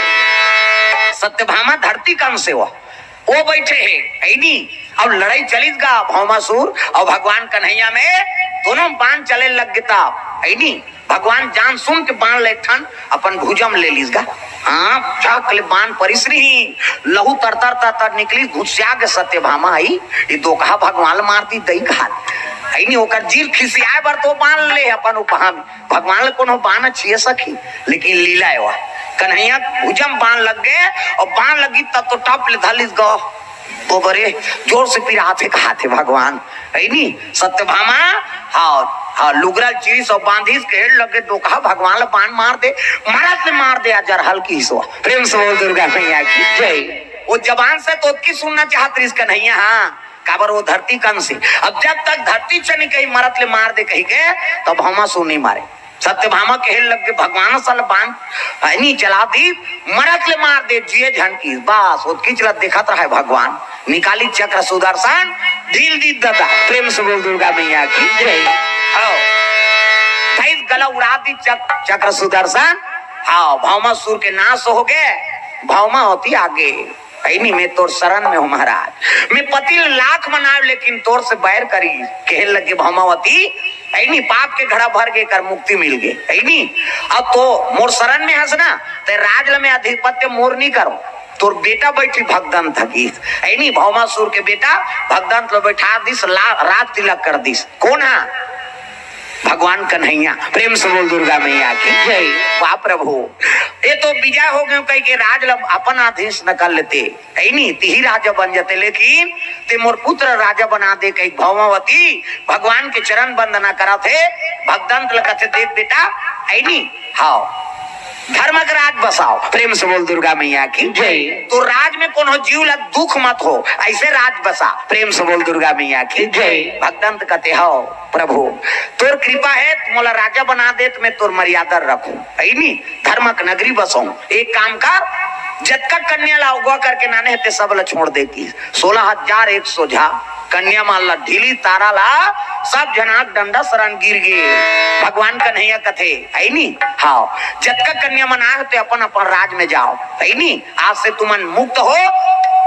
सत्यभामा धरती कंस हे, वो बैठे हे, है नहीं? अब लड़ाई चलित गा भौमासुर अउ भगवान कन्हैया में, दोनों बाण चले लग गे ता, है नहीं? भगवान जान सुन के बाण ले ठन अपन भुजा म ले लिस गा। हाँ, झक ले बाण परिस रही, लहू तर तर तर तर निकलिस, घुसिया गे सत्यभामा आई, ये दोकहा भगवान ल मार दी दई कहा, है नहीं? ओकर जीर खिसियाए बर तो बाण ले अपन उपहा में, भगवान ल कोनो बाण छिए सकी, लेकिन लीला हे वा। कन्हैया भुजा म बाण लग गे अउ बाण लगी तब तो टप ले धलिस गा। तो बरे जोर से पिरात हे, कहात हे भगवान, है नी? सत्यभामा, हाँ, हाँ, लुगरा ल चीरिस अउ बांधिस, कहे लगे, "दोकहा भगवान ल बाण मार दे, मरत ले मार दे, आ जरहल किहिस वा।" प्रेम से बोल दुर्गा मैया की जय। वो जबान से तो ओतकी सुनना चाहत रहिस कन्हैया, हाँ, काबर वो धरती कंस हे। अब जब तक धरती चनी कही मरत ले मार दे कही के, तब भावमा सुनी मारे। सत्यभामा कहे लग गे, "भगवान सल बाण, है नी, चला दी, मरत ले मार दे, जिए झन किहिस।" बस, ओतकीच ला देखत रहे भगवान। निकाली चक्र सुदर्शन, ढील दी ददा। प्रेम से बोल दुर्गा मैया की जय। हाँ। धइस गला उड़ा दी चक-, चक्र सुदर्शन। हाँ, भावमा सुर के नाश हो गे, भावमा होती आगे। ऐनी मैं तोर शरण में हूँ महाराज, मैं पति ल लाख मनाव लेकिन तोर से बैर करी। कहे लगे भावमावती, ऐनी पाप के घड़ा भर गे कर मुक्ति मिल गे। ऐनी अब तो मोर शरण में हस ना, ते राज ल में आधिपत्य मोर नहीं करो, तोर बेटा बैठी भगदंत ह किहिस। ऐनी भावमासुर के बेटा भगदंत ल बैठा दिस, ला-, राज तिलक कर दिस। कौन हा? भगवान कन्हैया। प्रेम से बोल दुर्गा मैया की जय। वाह प्रभु, ये तो विजय हो गयो कही के राज ल अपन अधीन न कर लेते, ऐनी तिही राजा बन जाते, लेकिन ते मोर पुत्र राजा बना दे कही भावमावती भगवान के चरण वंदना करत हे। भगदंत ल कथे, "देख बेटा, ऐनी, हाँ, धर्म के राज बसाओ।" प्रेम से बोल दुर्गा मैया की जय। तो राज में कोनो जीव ला दुख मत हो, ऐसे राज बसा। प्रेम से बोल दुर्गा मैया की जय। भगदंत कथे, "हव प्रभु, तोर कृपा हे, मोला राजा बना दे, त मैं तोर मर्यादा रखूं, ऐनी धर्मक नगरी बसों। एक काम कर, जतका कन्या ला अगुवा करके नाने हे, ते सब ला छोड़ दे।" किहिस। सोलह हजार एक सौ झा कन्या मन ला ढीली तारा ला, सब झन आंख डंडा सरन गिर गे। भगवान कन्हैया कथे, ऐनी, हाँ, जतका कन्या मन आए हो, ते अपन अपन राज में जाओ, ऐनी, आज से तुमन मुक्त हो।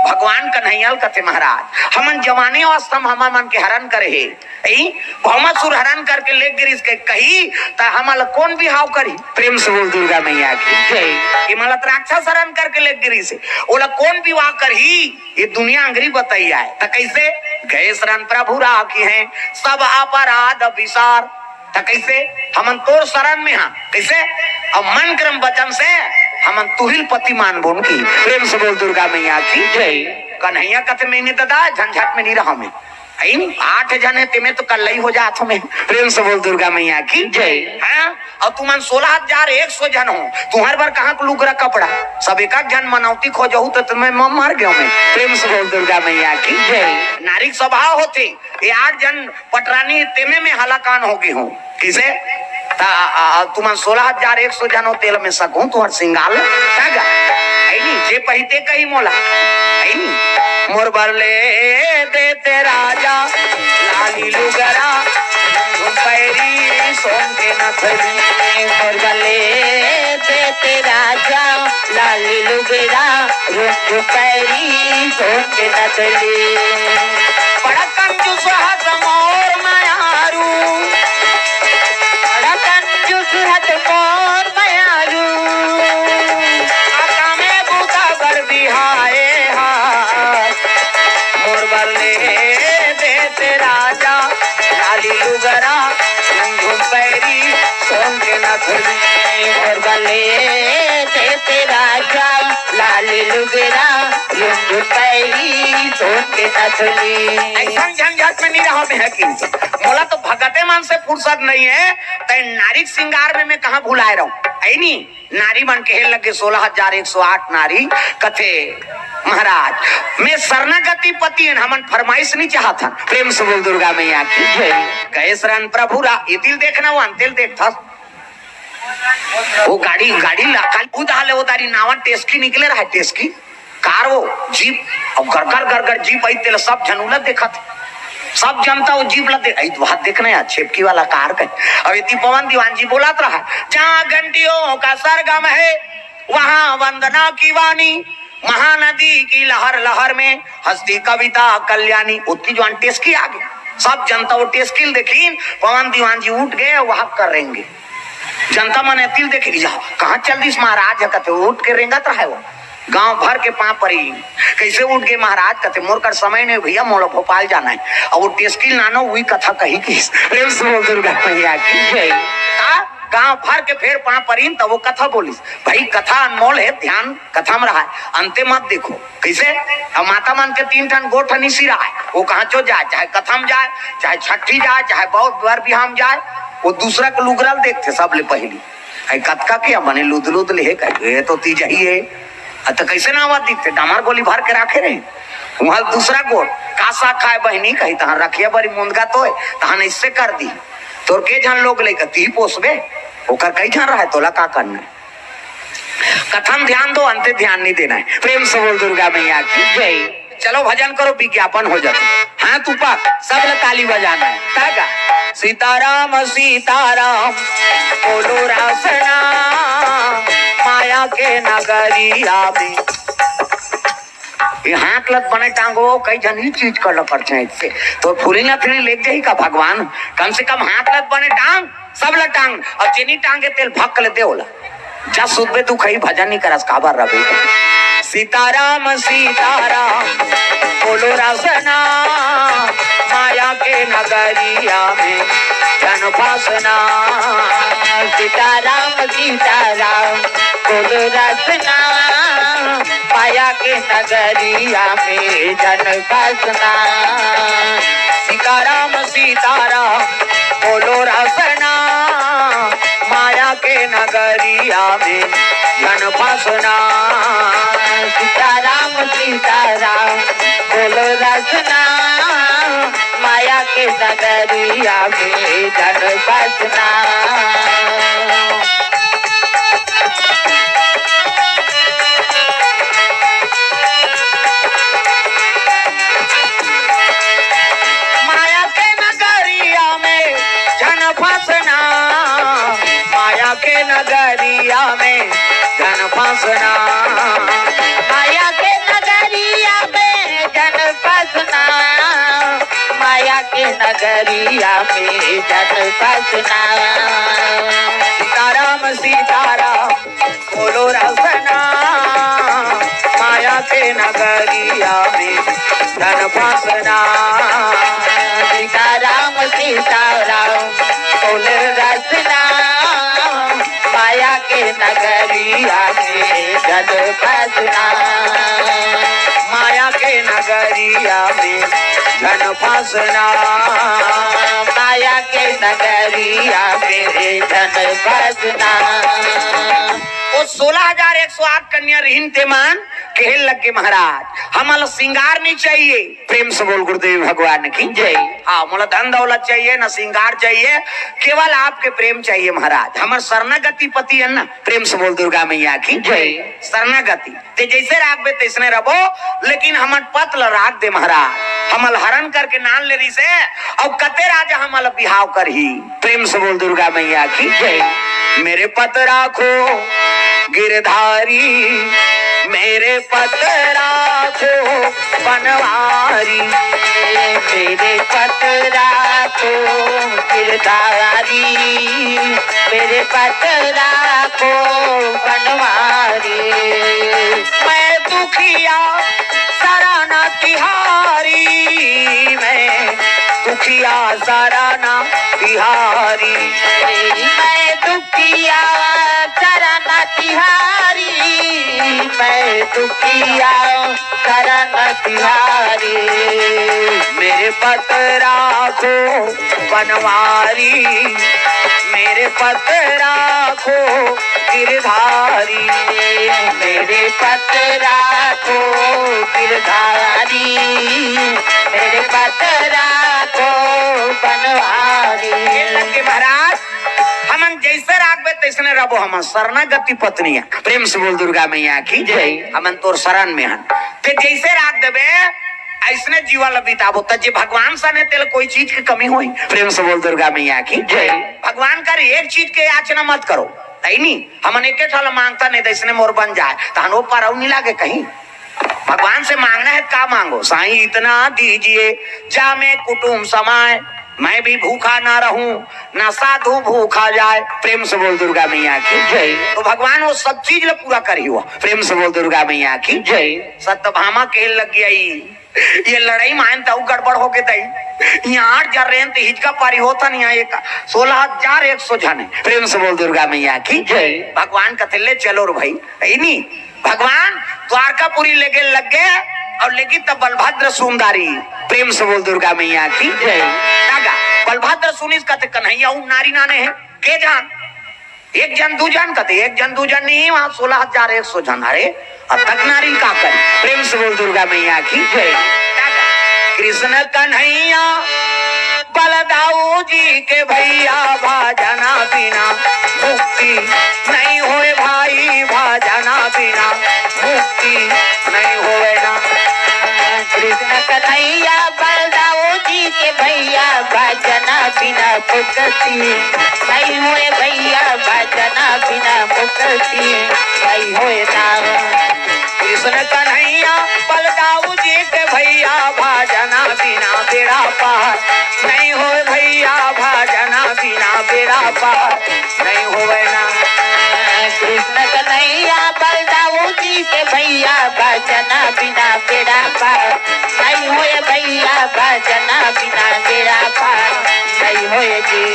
भगवान कन्हैया ल कथे, महाराज, हमन जवानी अवस्था में हमर मन के हरण करे हे, ऐ भावमासुर हरण करके ले गिरिस के कही, त हमन ल कौन बिहाव करही? प्रेम से बोल दुर्गा मैया की जय। ये मन ल त राक्षस हरण करके ले गिरिस हे, ओला कौन विवाह करही? ये दुनिया अंगरी बतई आए। त कैसे? "गए शरण प्रभु राखिहैं, सब अपराध बिसार।" त कैसे? हमन तोर शरण में हा। कैसे? अब मन क्रम वचन से हमन तुहिल पति मानबोन की। प्रेम से बोल दुर्गा मैया की जय। कन्हैया कथे, "मैं नहीं ददा, झंझट में नहीं रहा मैं।" ऐ आठ जन हे, तेमे तो कल्लई हो जात हो मैं। प्रेम से बोल दुर्गा मैया की जय। हाँ? अउ तुमन सोलह हजार एक सौ झन हो, तुंहर बर कहाँ के लुगरा कपड़ा? सब एक एक झन मनौती खोजहू त तुम्हें म-, मर गयो मैं। प्रेम से बोल दुर्गा मैया की जय। नारी के स्वभाव होथे, ये आठ झन पटरानी तेमे में हलाकान हो गे हो। किसे? त, आ, आ, तुमन सोलह हजार एक सौ झन हो, तेला में सकहूं तुंहर सिंगार ल। का गा? अइनी, जे पहिते कही मोला। अइनी। मोर बर ले देते राजा, लाली लुगरा, पैरी सोन के नथनी। मोर बर ले देते राजा, लाली लुगरा, रुख पैरी सोन के नथनी। बड़ा कंजूस रहत मोर मयारू, बड़ा कंजूस रहत मोर मयारू, काका में बूता बर बिहाए हा। मोर बर ले देते राजा, लाली लुगरा, झुम झुम पैरी, सोन के नथनी। मोर बर ले देते राजा, लाली लुगरा, झुम झुम पैरी, सोन के नथनी। अइसन झंझट में नहीं रहा मैं, हकीम से। मोला तो भगते मन से फुर्सत नहीं है, तै नारी के सिंगार में मैं कहाँ भुलाए रहूं? अइनी। नारी मन कहे लगे, सोलह हजार एक सौ आठ नारी, कथे, महाराज, मैं शरणागति पति हन, हमन फरमाइश नहीं चाहत हन। प्रेम से बोल दुर्गा मैया की जय। गए शरण प्रभु रा, ये तिल देखना, वो अंतिल देखथस। वो गाड़ी, गाड़ी ला, खाली खुद हाले वो दारी नावा टेस्की निकले रहा, टेस्की। कार वो, जीप, अउ गरगर गरगर जीप आई, तेला सब झन उलत देखत। सब जनता वो जीप ला देख, "अई तो हाथ देखना यार, छेपकी वाला कार के।" अब इतनी पवन दीवान जी बोलत रहा, "जहाँ घंटियों का सरगम है, वहाँ वंदना की वाणी, महानदी की लहर लहर में हंसती कविता कल्याणी।" उतनी जो टेस्की आ गई, सब जनता वो टेस्की ल देखिन, पवन दीवान जी उठ गए, वहाँ कर रहेंगे। जनता मन तिल देखे, "जा, कहाँ चल दिस महाराज ह?" कथे, उठ के रेंगत रहे वो। गांव भर के पांव परी। "कैसे उठ गए महाराज?" कथे, "मोर कर समय नहीं भैया, मोला भोपाल जाना है।" अब वो टेस्किल नानो वही कथा कही कि प्रेम से बोल दुर्गा मैया की जय। का गांव भर के फेर पांव परीन, तब वो कथा बोलिस। भाई, कथा अनमोल है, ध्यान कथा में रहा है, अंते मत देखो। कैसे? अब माता मन के तीन ठन गोठ निसी रहा है, वो कहाँ चो जाए, चाहे कथा में जाए, चाहे छठी जाए, चाहे बहुत बर बिहाम जाए, वो दूसरा के लुगरा ल देखते सबले पहली। "अई कतका के बने लुद लुद ले हे?" कहे, "ये तो तीज ही है।" "अ, त कैसे ना आवा दीते? डामर गोली भर के राखे रहे।" वहाँ दूसरा गोठ, "का साग खाए बहिनी?" कही, "तहाँ रखिया बरी मुंदगा तो है, तहाँ इससे कर दी।" "तोर के झन लोग लेकर ती पोसबे, ओकर कई झन रहे, तोला का करना है?" कथम ध्यान दो, अंते ध्यान नहीं देना है। प्रेम से बोल दुर्गा मैया की जय। चलो भजन करो, विज्ञापन हो जाता है। हाथ ऊपर, सब लोग ताली बजाना है। का गा? सीताराम सीताराम बोलो रासना, माया के नगरिया में। ये हाथ लत बने टांगो, कई झन ही चीज कर लो करते हैं इससे। तो फूली ना फिरी लेके ही का भगवान, कम से कम हाथ लत बने टांग, सब ल टांग, अउ जेनी टांगे तेल भक्क ले दे ओला। जा सुतबे तू खई भजन नहीं करस काबर रबे। सीताराम सीताराम बोलो रसना, माया के नगरिया में जन फसना। सीताराम सीताराम बोलो रसना, माया के नगरिया में जन फसना। सीताराम सीताराम बोलो रसना, माया के नगरिया में जन फसना। सीताराम सीताराम बोलो रसना, माया के नगरिया में जन फसना। माया के नगरिया में जन फसना, माया के नगरिया में जन फसना। माया के नगरिया में जन फसना, माया के नगरिया में जन फसना। सीताराम सीताराम बोलो रसना, माया के नगरिया में जन फसना। सीताराम सीताराम बोलो रसना, माया के नगरिया में जन फसना। माया के नगरिया नगरिया में झन फंसना, माया के नगरिया में झन फंसना। वो सोलह हजार एक सौ आठ कन्या रिहिन तेमन कहे लगे, महाराज, हमला श्रृंगार नहीं चाहिए। प्रेम से बोल गुरुदेव भगवान की जय। हाँ, मोला धन दौलत चाहिए, ना श्रृंगार चाहिए, केवल आपके प्रेम चाहिए महाराज। हमर शरणागति पति है ना, प्रेम से बोल दुर्गा मैया की जय। शरणागति ते जैसे राखबे तैसने रबो, लेकिन हमन पत ल राख दे महाराज। हमल हरण करके नान ले रिसे, अउ कते राजा हमल बिहाव करही। प्रेम से बोल दुर्गा मैया की जय। मेरे पत राखो गिरधारी, मेरे पत राखो बनवारी, मेरे पत राखो गिरधारी, मेरे पत राखो बनवारी। मैं दुखिया शरण तिहारी, मैं दुखिया शरण तिहारी, मैं दुखिया शरण तिहारी, मैं दुखिया शरण तिहारी। मेरे पत राखो बनवारी, मेरे पत राखो गिरधारी, मेरे पत राखो गिरधारी, मेरे पत राखो बनवारी। ये लगे महाराज, हमन जैसे राखबे तैसने रबो। हमन शरणागति पत्नी है। प्रेम से बोल दुर्गा मैया की जय। हमन तोर शरण में हन, ते जैसे राख देबे ऐसने जीवन ल बिताबो। त जे भगवान सन हे तेल कोई चीज के कमी होई? प्रेम से बोल दुर्गा मैया की जय। भगवान कर एक चीज के याचना मत करो, तई नी। हमन एके ठन ल मांगथन, नहीं त ऐसने मोर बन जाए, तहन वो परऊ नहीं लागे कहीं। भगवान से मांगना है, का मांगो? साईं इतना दीजिए, जा मैं कुटुम समाए, मैं भी भूखा ना रहूं, ना साधु भूखा जाए। प्रेम से बोल दुर्गा मैया की जय। तो भगवान वो सब चीज ल पूरा करही हुआ। प्रेम से बोल दुर्गा मैया की जय। सत्यभामा कहे लग गई, ये लड़ाई मायन त अउ गड़बड़ होगे दई। यहाँ आठ जन रहेन त हिचका पारी होथन, यहाँ एक सोलह हजार एक सौ झन हे। प्रेम से बोल दुर्गा मैया की जय। भगवान कथे ले चलो रे भाई, है नी? भगवान द्वारकापुरी लेगे लग गे अउ लेगी तब बलभद्र सुंदरी। प्रेम से बोल दुर्गा मैया की जय। कागा बलभद्र सुनिस कथे कन्हैया उ नारी नाने हे, के जान एक जन दू जन कथे, एक जन दू जन नहीं, वहां सोलह हजार एक सौ जन। अरे, अब तक नारी का करी? प्रेम से बोल दुर्गा मैया की जय। कृष्ण कन्हैया बलदाऊ जी के भैया, भजना बिना मुक्ति नहीं होए भाई, भजना बिना मुक्ति नहीं होए ना। कृष्ण कन्हैया बलदाऊ जी के भैया, भजना बिना मुक्ति नहीं होए भैया, भजना बिना मुक्ति नहीं होए ना। कृष्ण कन्हैया बलदाऊ जी के भैया, भजना बिना बेड़ा पार नहीं होए भैया, भजना बिना बेड़ा पार नहीं होए ना। कृष्ण कन्हैया बलदाऊ जी के भैया, भजना बिना बेड़ा पार नहीं होए भैया, भजना बिना बेड़ा पार नहीं होए जी।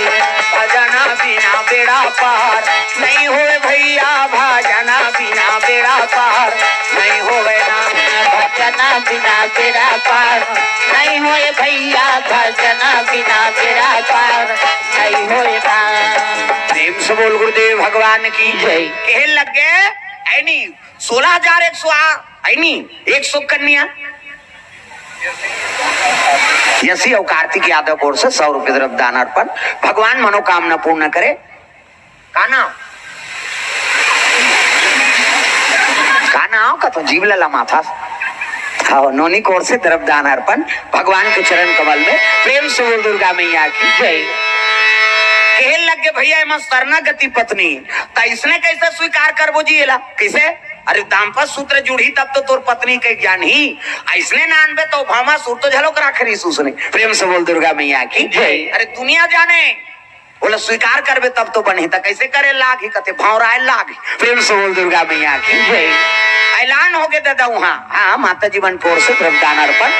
भजना बिना बेड़ा पार नहीं होए भैया, भजना बिना बेड़ा पार नहीं होए ना। भजना बिना बेड़ा पार नहीं होए भैया, भजना बिना बेड़ा पार नहीं होए ना। प्रेम से बोल गुरुदेव भगवान की जय। कहे लग गए, ऐनी सोलह हजार एक सौ आ, ऐनी एक सौ कन्या। यसी और कार्तिक यादव की ओर से सौ रुपये द्रव्य दान अर्पण। भगवान मनोकामना पूर्ण करे। का नाम? का नाम का तो जीव लला माथा। हाँ, नोनी की ओर से द्रव्य दान अर्पण भगवान के चरण कमल में। प्रेम से बोल दुर्गा मैया की जय। कहे लग गे भैया, एमा शरणागति पत्नी, त इसने कैसे स्वीकार करबो जी एला? कैसे? अरे दाम्पत्य सूत्र जुड़ही तब तो तोर पत्नी के ज्ञान ही। ऐसने नानबे तो भामा सूर तो झलोक राख रही सुसने। प्रेम से बोल दुर्गा मैया की जय। अरे दुनिया जाने, बोला स्वीकार करबे तब तो बनही, त कैसे करे लाग ही, कते भौराए लाग ही। प्रेम से बोल दुर्गा मैया की जय। ऐलान हो गए दादा वहाँ, हाँ माता जी मन की ओर से द्रव्य दान अर्पण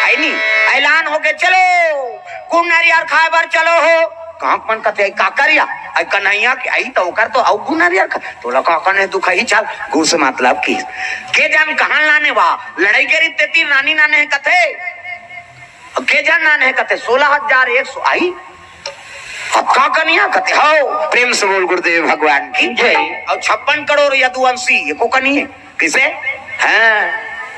है नी। ऐलान हो गए, चलो गुड़ नारियल खाए बर चलो हो। गाँव के मन कथे, "आई का करिया? आई कन्हैया के, आई तो ओकर तो अउ गुना रिया का, तोला का कने दुखही चल, गुर से मतलब की।" के जान कहाँ लाने बा, लड़ाई के रीते तीर रानी नाने हे कथे, अब के जान नाने हे कथे, "सोलह हजार एक सौ आई।" अब का कनिया कथे, "हौ।" प्रेम से बोल गुरुदेव भगवान की जय। और छप्पन करोड़ यदुवंशी, एको कनिये। किसे? हाँ,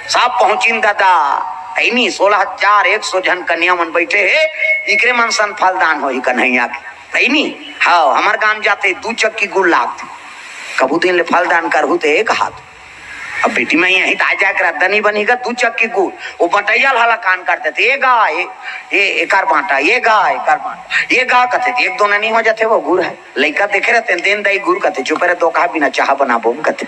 सब पहुँचिन दादा। ऐनी सोलह हजार एक सौ झन कन्या मन बैठे हे, इकरे मन सन फलदान होही कन्हैया के। ऐनी, हाँ, हमर गाँव जाते दू चक्की गुड़ लागते। कभू दिन ले फलदान करहू ते एक हाथ। अब बेटी मैं यहीं त आ जाके रद्दा नहीं बनी गा, दू चक्की गुड़। वो बटैया ल हलाकान करते थे, "ये गा, ये, ये एकर बाँटा, ये गा, एकर बाँटा, ये गा," कथे थे, एक दो ननी हो जाते वो गुड़ है। लइका देखे रहते हैं, देन दाई गुर कथे, "चुप रे, दो कहा बिना चाहा बनाबो," कथे।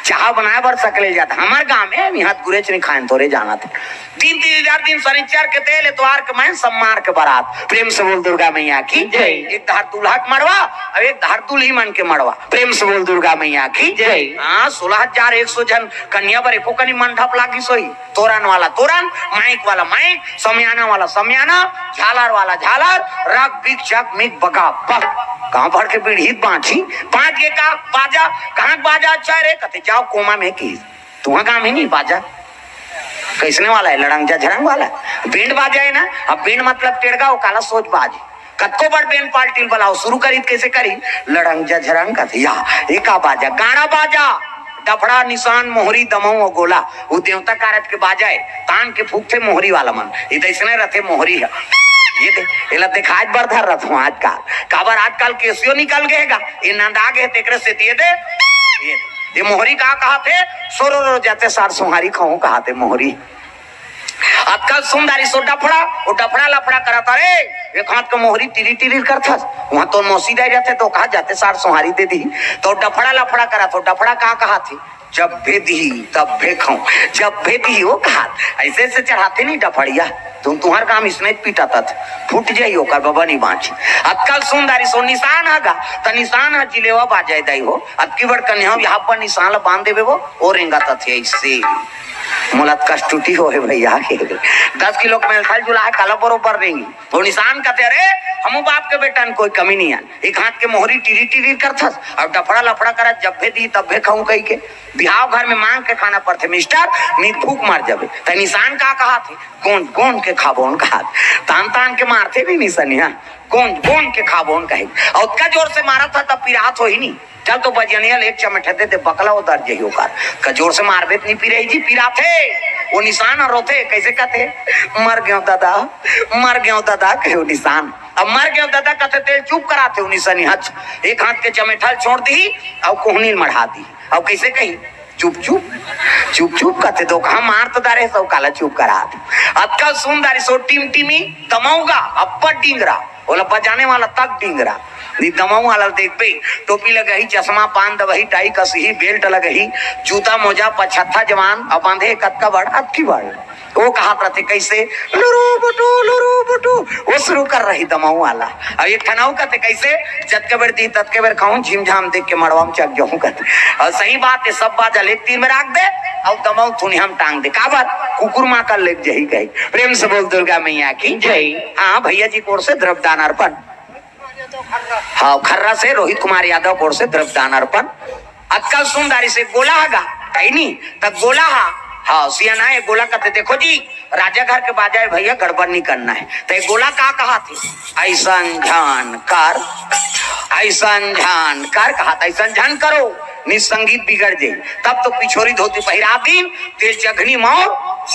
चाहा बनाए बर सकले जात। हमर गाँव में निहत गुरेच नहीं खाएन, तोरे जानत हे। तीन तीन हजार दिन शनिचर के तेल, एतवार के मैं सम्मार के बारात। प्रेम से बोल दुर्गा मैया की जय। एक धार दूल्हा के मड़वा और एक धार दुल्ही मन के मड़वा। प्रेम से बोल दुर्गा मैया की जय। हाँ, सोलह हजार एक सौ झन कन्या बर एको कनी मंडप लागिस होही। तोरन वाला तोरन, माइक वाला माइक, समियाना वाला समियाना, झालर वाला झालर, रग बिग जग मिग बगा बग। गाँव भर के पीढ़ी बाँची, बाँच गे का बाजा, कहाँ के बाजा अच्छा रे? कथे, "जाओ कोमा में की, तुहाँ गाँव में नहीं बाजा।" कैसने वाला है? लड़ंग झझरंग वाला। बैंड बाजा है ना, अब बैंड मतलब टेड़गा, वो काला सोच बाज। कतको बड़ बेन पार्टी ल बलाओ, शुरू करी त कैसे करी? लड़ंग झझरंग कथे, या, एका बाजा, गाड़ा बाजा, डफड़ा, निशान, मोहरी, दमऊ अउ गोला, वो देवता कारज के बाजा है, तान के फूकथे मोहरी वाला मन, ये तो इसने रथे मोहरी है। ये दे, एला दिखाए बर धर रथ हूँ आजकल, काबर आजकल केसियो निकल गए गा, ये नंदा गए तेकरे से दिए दे, ये, ये मोहरी का कहा थे, सोरो रो जाते सार सोहारी खाऊं कहा थे मोहरी। आजकल सुंदरी सो डफड़ा, वो डफड़ा लफड़ा करत, "अरे, एक हाथ के मोहरी टिरी टिरी करथस, वहाँ तोर मौसी दाई रहते तो कहा जाते सार सोहारी दे दी।" तो डफड़ा लफड़ा करत हो, डफड़ा का कहा थी, "जब भे दी, तब भे खाऊं, जब भे दी," वो कहा, ऐसे ऐसे चढ़ाते नहीं डफड़िया, तुम तुम्हार काम इसने पीटा तत, फूट जाई ओकर बाबा नहीं बाँची। आजकल सुंदरी सो निशान हगा, त निशान ह जिलेवा बाजाए दाई हो, अतकी बड़ कन्या हो, यहाँ पर निशान ला बांध देवे वो, ओ रेंगा तथे ऐसे। मोला कष्टुटी हो हे भैया के। दस किलो के मेलथल जुला है, काला बरोबर रेंगी। वो निशान कहते, "अरे, हमू बाप के बेटा न कोई कमी नहीं है। एक हाथ के मोहरी टिरी टिरी करथस, और डफड़ा लफड़ा करत, जब भे दी, तब भे खाऊं कही के। बिहाव घर में मांग के खाना पड़थे, मिस्टर, नहीं भूख मर जाबे।" त निशान का कहा थे, "गोंद गोंद के खाबोन" कहा थे। तान तान के मारथे नहीं निशानिया, "गोंद गोंद के खाबोन" कहे। और उतका जोर से मारा था, तब पिरात हो ही नहीं। चल तो बजनिया ले एक चमेठा दे दे, बकला उतर जही ओकर। का जोर से मारबे त नहीं पिरही जी, पिराथे। वो निशान ह रोथे, कैसे कहते, "मर गयो दादा, मर गयो दादा," कहे वो निशान। अब "मर गयो दादा" कहते तेल चुप कराथे वो निशानी हच। एक हाथ के चमेठा ल छोड़ दी, और कोहनी ल मढ़ा दी। अब कैसे कही, "चुप चुप, चुप चुप" कहते, तो कहा मार तो डारे, सब काला चुप करा दे। अतका सुंदरी सो टिमटिमी, दमौगा, अब्बड़ डिंगरा, ओला बजाने वाला तक डिंगरा। नी दमऊ वाला देखबे, टोपी लगही, चश्मा, पान दबही, टाई कसही, बेल्ट लगही, जूता मोजा, पछत्था जवान, अब बांधे कतका बड़, अतकी बड़। वो कहा प्रति कैसे, "लुरु बुटू, लुरु बुटू", वो शुरू कर रही दमऊ वाला। अब एक ठन अउ कहते कैसे, "जतके बेर दी, ततके बेर खाऊं, झिमझाम देख के मड़वा में चक जाऊं" कहते। और सही बात है, सब बाजा लेग तीर में राख दे, और दमऊ थुनिया में टांग दे। काबर? कुकुर माँ का लेग जही कही। प्रेम से बोल दुर्गा मैया की जय। हाँ, भैया जी की ओर से द्रव्य दान अर्पण। हाँ, खर्रा से रोहित कुमार यादव की ओर से द्रव्य दान अर्पण। अतका सुंदरी से गोला हगा, कही नहीं, तब गोला हा, हाँ, सियाना है, गोला कहते, "देखो जी, राजा घर के बाजा है भैया, गड़बड़ नहीं करना है।" तो ये गोला का कहा थे, "ऐसन झन कर, ऐसन झन कर" कहा था, "ऐसन झन करो, नहीं संगीत बिगड़ जाई।" तब तो पिछोरी धोती पहिरा दीन, तेल चघनी मौर,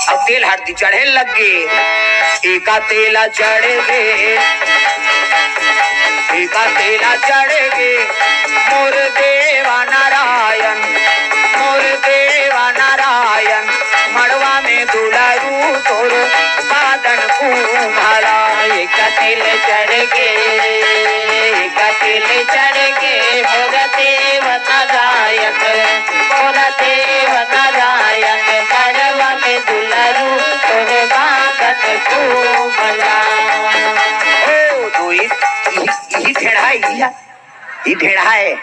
अब तेल हरदी चढ़े लग गे। एका तेला चढ़ गे, एका तेला चढ़ गे, मोर देवा नारायण, मोर देवा नारायण, मड़वा में दुलारू तोर बादन कुम्हला। एका तेल चढ़ गे, एका तेल चढ़ गे, मोर देवा नारायण, मोर देवा नारायण, मड़वा में दुलारू तोर बादन कुम्हला। ओ, तो ई, ई, ई ढेढ़ा, ई, ई ढेढ़ा है।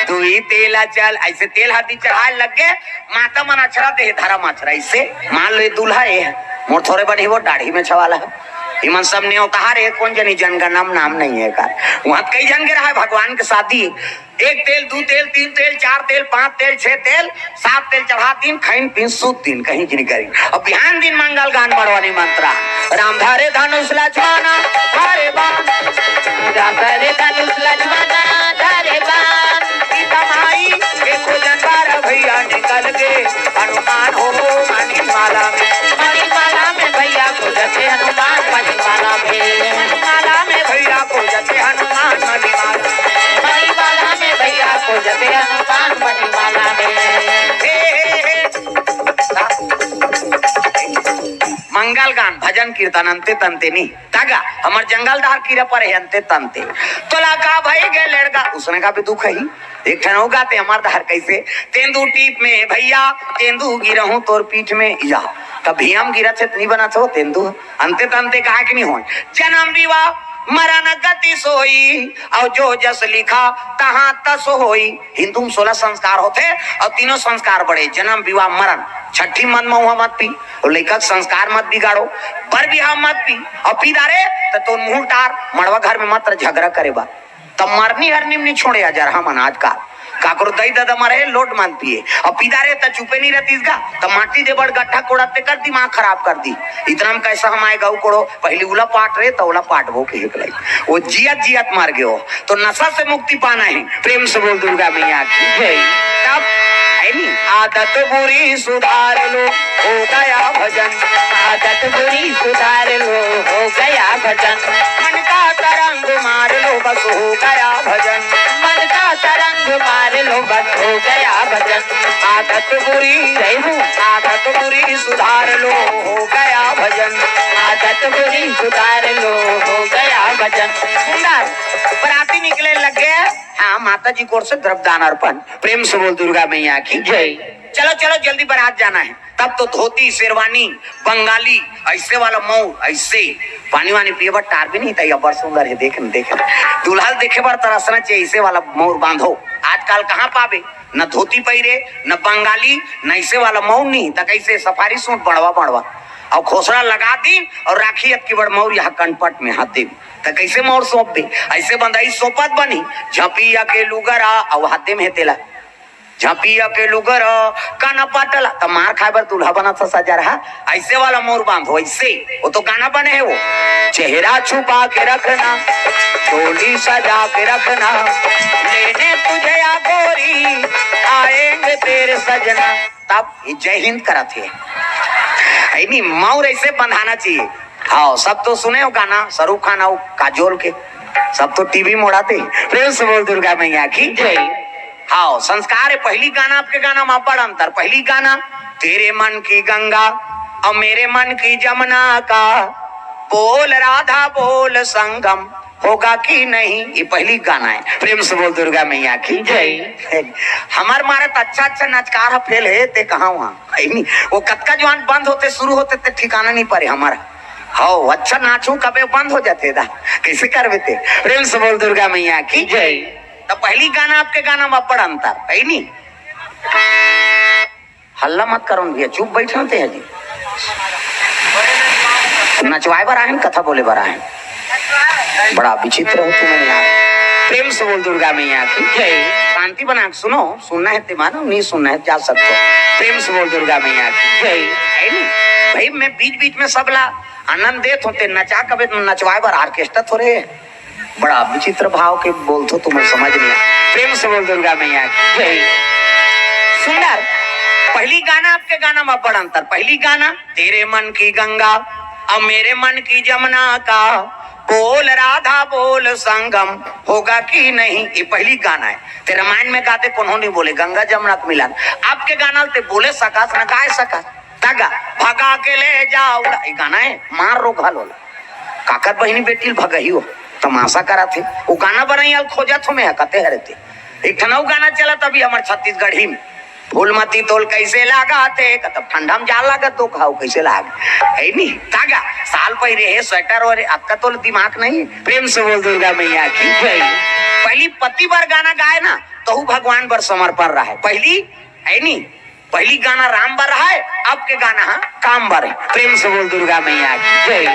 तू ही तेला चल, ऐसे तेल हरदी चढ़ाए लग गे, माता मन अछरा दे, धरा मछरा, ऐसे मान लो ये दूल्हा ये है, मोर थोरे बनी वो दाढ़ी में छवाला है। इमन सब नेवतार हे, कोन जनी जनगणना म नाम नहीं हे का? वहां त कई झन के रहा भगवान के शादी, एक तेल, दू तेल, तीन तेल, चार तेल, पांच तेल, छह तेल, सात तेल चढ़ा दिन, खइन पीन सूत दिन, कहीं जिन करी। अब बिहान दिन मंगल गान मड़वा निमंत्रण। राम धरे धनुष लक्ष्मण धरे बाण। राम धरे धनुष लक्ष्मण धरे बाण। सीता माई के खोजन बारह भैया निकल गे। हनुमान हो मणिमाला में। मणिमाला में भैया खोजत हे हनुमान मणिमाला में। मणिमाला में भैया खोजत हे हनुमान मणिमाला में। मणिमाला में भैया खोजत हे हनुमान मणिमाला में। हे, हे, हे। मंगल गान, भजन कीर्तन अंते तंते नहीं। तागा, हमर जंगल डहर कीरा परे हे अंते तंते। तोला का भई गे लड़का, उसने का भी दुख ही। एक ठन हो गाते हमर डहर कैसे, तेंदू टीप में भैया, तेंदू गिरहूं तोर पीठ में, या। तब भी हम गिरत हे त नहीं बनत हो तेंदू, अंते तंते कहा कि नहीं होय। जन्म विवाह मरण गति सोई, और जो जस लिखा तहां तस होई। हिंदू में सोलह संस्कार होथे, और तीनों संस्कार बड़े, जन्म विवाह मरण। छठी मत महुआ मत पी, और लइका के संस्कार मत बिगाड़ो, बर बिहाव मत पी, और पी डारे त तो मुंह टार, मड़वा घर में मत झगड़ा करे बा। तब मरनी हरनी में नहीं छोड़े अजर हमन आजकल। काकरो दई ददा मरे लोट मान पिए, और पी डारे त चुपे नहीं रहतीस गा, त माटी दे बड़ गड्ढा कोड़ा तेकर दिमाग खराब कर दी। इतना में कैसा हम आए गऊ कोड़ो, पहली उला पाट रे, त उला पाट वो के हिकलाई। वो जियत जियत मर गयो। तो नशा से मुक्ति पाना है, प्रेम से बोल दुर्गा मैया की जय। तब है नी, आदत बुरी सुधार लो, हो गया भजन। आदत बुरी सुधार लो, हो गया भजन। मन का तरंग मार लो, बस हो गया भजन। मन का तरंग मार लो, बस हो गया भजन। आदत बुरी जय हो। आदत बुरी सुधार लो, हो गया भजन। आदत बुरी सुधार लो, हो गया भजन। सुंदर बराती निकले लग गए। हाँ, माता जी की ओर से द्रव्यदान अर्पण। प्रेम से बोल दुर्गा मैया की जय। चलो, चलो, जल्दी बारात जाना है। तब तो धोती, शेरवानी, बंगाली, ऐसे वाला मौर, ऐसे पानी वानी पिए बर टार भी नहीं था। ये बड़ सुंदर है, देख न, देख न। दूल्हा देखे बर तरसना चाहिए, ऐसे वाला मौर बांधो। आजकल कहाँ पावे? न धोती पहिरे, न बंगाली, न ऐसे वाला मौर नहीं, त कैसे सफारी सूट बड़वा बड़वा। और खोसड़ा लगा दी और राखी अतकी बड़ मौर यहाँ कनपट में हाथ देवी। त कैसे मौर सौंप दे? ऐसे बंधाई सोपत बनी, झपिया के लुगरा और हाथे में तेला। झपिया के लुगरा, काना पाटला, त मार खाए बर दूल्हा बनत सजा रहा। ऐसे वाला मौर बांधो, ऐसे। वो तो गाना बने है वो। चेहरा छुपा के रखना, डोली सजा के रखना, लेने तुझे या गोरी, आएंगे तेरे सजना। तब ये जय हिंद करत हे। है नी, मौर ऐसे बंधाना चाहिए। हाँ, सब तो सुने हो गाना शाहरुख खान और काजोल के, सब तो टीवी मोड़ाते हैं। प्रेम से बोल दुर्गा मैया की जय। हाँ, संस्कार है। पहली गाना आपके गाना में बड़ अंतर। पहली गाना तेरे मन की गंगा और मेरे मन की जमुना का, बोल राधा बोल संगम होगा कि नहीं, ये पहली गाना है। प्रेम से बोल दुर्गा मैया की जय। हमार मारे त अच्छा अच्छा नचकार ह फेल हे, ते कहाँ वहाँ है नी? वो कतका जवान बंद होते शुरू होते ते ठिकाना नहीं पड़े हमारा। हाँ, अच्छा नाचू कबे बंद हो जाते दा, कैसे करबे ते? प्रेम से बोल दुर्गा मैया की जय। तो पहली गाना आपके गाना में बड़ अंतर है नी। हल्ला मत करो न भैया, चुप बैठे होते हैं जी। नचवाए बर आए हैं, कथा बोले बर आए हैं। बड़ा विचित्र हो तुम यार। प्रेम से बोल दुर्गा मैया की जय। शांति बना के सुनो, सुनना है ते मानो, नहीं सुनना है जा सकते हो। प्रेम से बोल दुर्गा मैया की जय। है नी? भाई मैं बीच बीच में सबला आनंद देत होते, नचा कबे तुम नचवाए बर ऑर्केस्ट्रा थोड़े। बड़ा विचित्र भाव के बोलथो, तुम्हें समझ नहीं आया। प्रेम से बोल दुर्गा मैया की जय। सुंदर, पहली गाना आपके गाना में बड़ अंतर। पहली गाना तेरे मन की गंगा, अब मेरे मन की जमुना का, बोल राधा बोल संगम होगा कि नहीं, ये पहली गाना है। ते रामायण में गाते कोनो नहीं बोले गंगा जमुना का मिलन। आपके गाना ते बोले सकस न गाए सकस। तगा भगा के ले जाओ, ये गाना है, मार रो घालो। काकर बहिनी बेटी ल भगही हो, तमाशा करत हे। वो गाना बनाई अल खोजत हो मैं कते हरे ते। एक ठन अउ गाना चलत अभी हमर छत्तीसगढ़ी में, फूलमती तोल कैसे लागा थे, कतब ठंडा में जा लागत तो खाओ कैसे लाग, है नी? तागा साल पहिरे हे स्वेटर और अतका तोल दिमाग नहीं। प्रेम से बोल दुर्गा मैया की जय। पहली पति बर गाना गाए ना, तहु भगवान बर समर्पण रहे। पहली, है नी? पहिली गाना राम बर हे, अब के गाना हा काम बर हे। प्रेम से बोल दुर्गा मैया की जय।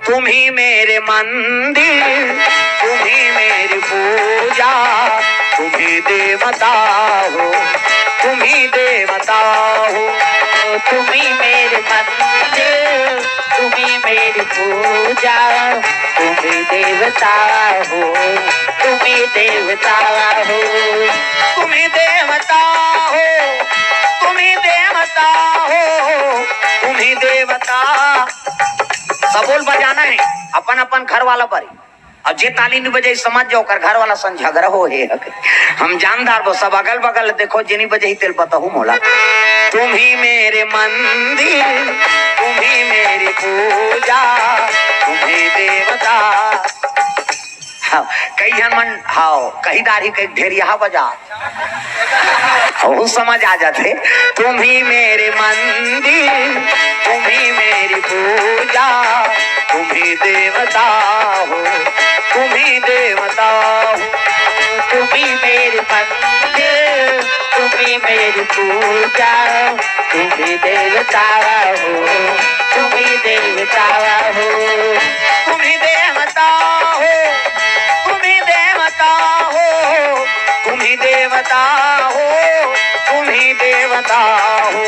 तुम ही मेरे मंदिर, तुम ही मेरी पूजा, तुम ही देवता हो, तुम ही देवता हो। तुम ही मेरे मंदिर, तुम ही मेरी पूजा, तुम ही देवता हो, तुम ही देवता हो। तुम ही देवता हो, तुम ही देवता हो, तुम ही देवता। सबोल बजाना हे, अपन अपन घर वाला बर। अउ जे ताली नइ बजाही, समझ जाव, ओकर घर वाला संग झगड़ा हो हे। हम जानदार बो, सब अगल बगल देखो, जे नइ बजाही तेल बताहू मोला। तुम ही मेरे मंदिर, तुम ही मेरी पूजा, तुम ही देवता। हाँ, कई झन मन, हाँ, कही दारी कई ढेरिया बजा। ओहू समझ आ जाथे। तुम ही मेरे मंदिर, तुम ही मेरी पूजा, तुम ही देवता हो, तुम ही देवता हो। तुम ही मेरे मंदिर, तुम ही मेरी पूजा, तुम ही देवता हो, तुम ही देवता हो। तुम ही देवता हो, तुम ही देवता हो, तुम ही देवता हो, तुम ही देवता हो।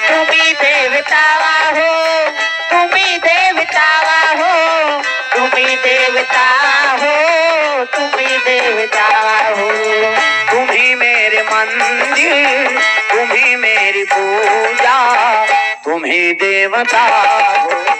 तुम ही देवता हो, तुम ही देवता हो, तुम ही देवता हो, तुम ही देवता हो। तुम ही मेरे मंदिर, तुम ही मेरी पूजा, तुम ही देवता हो।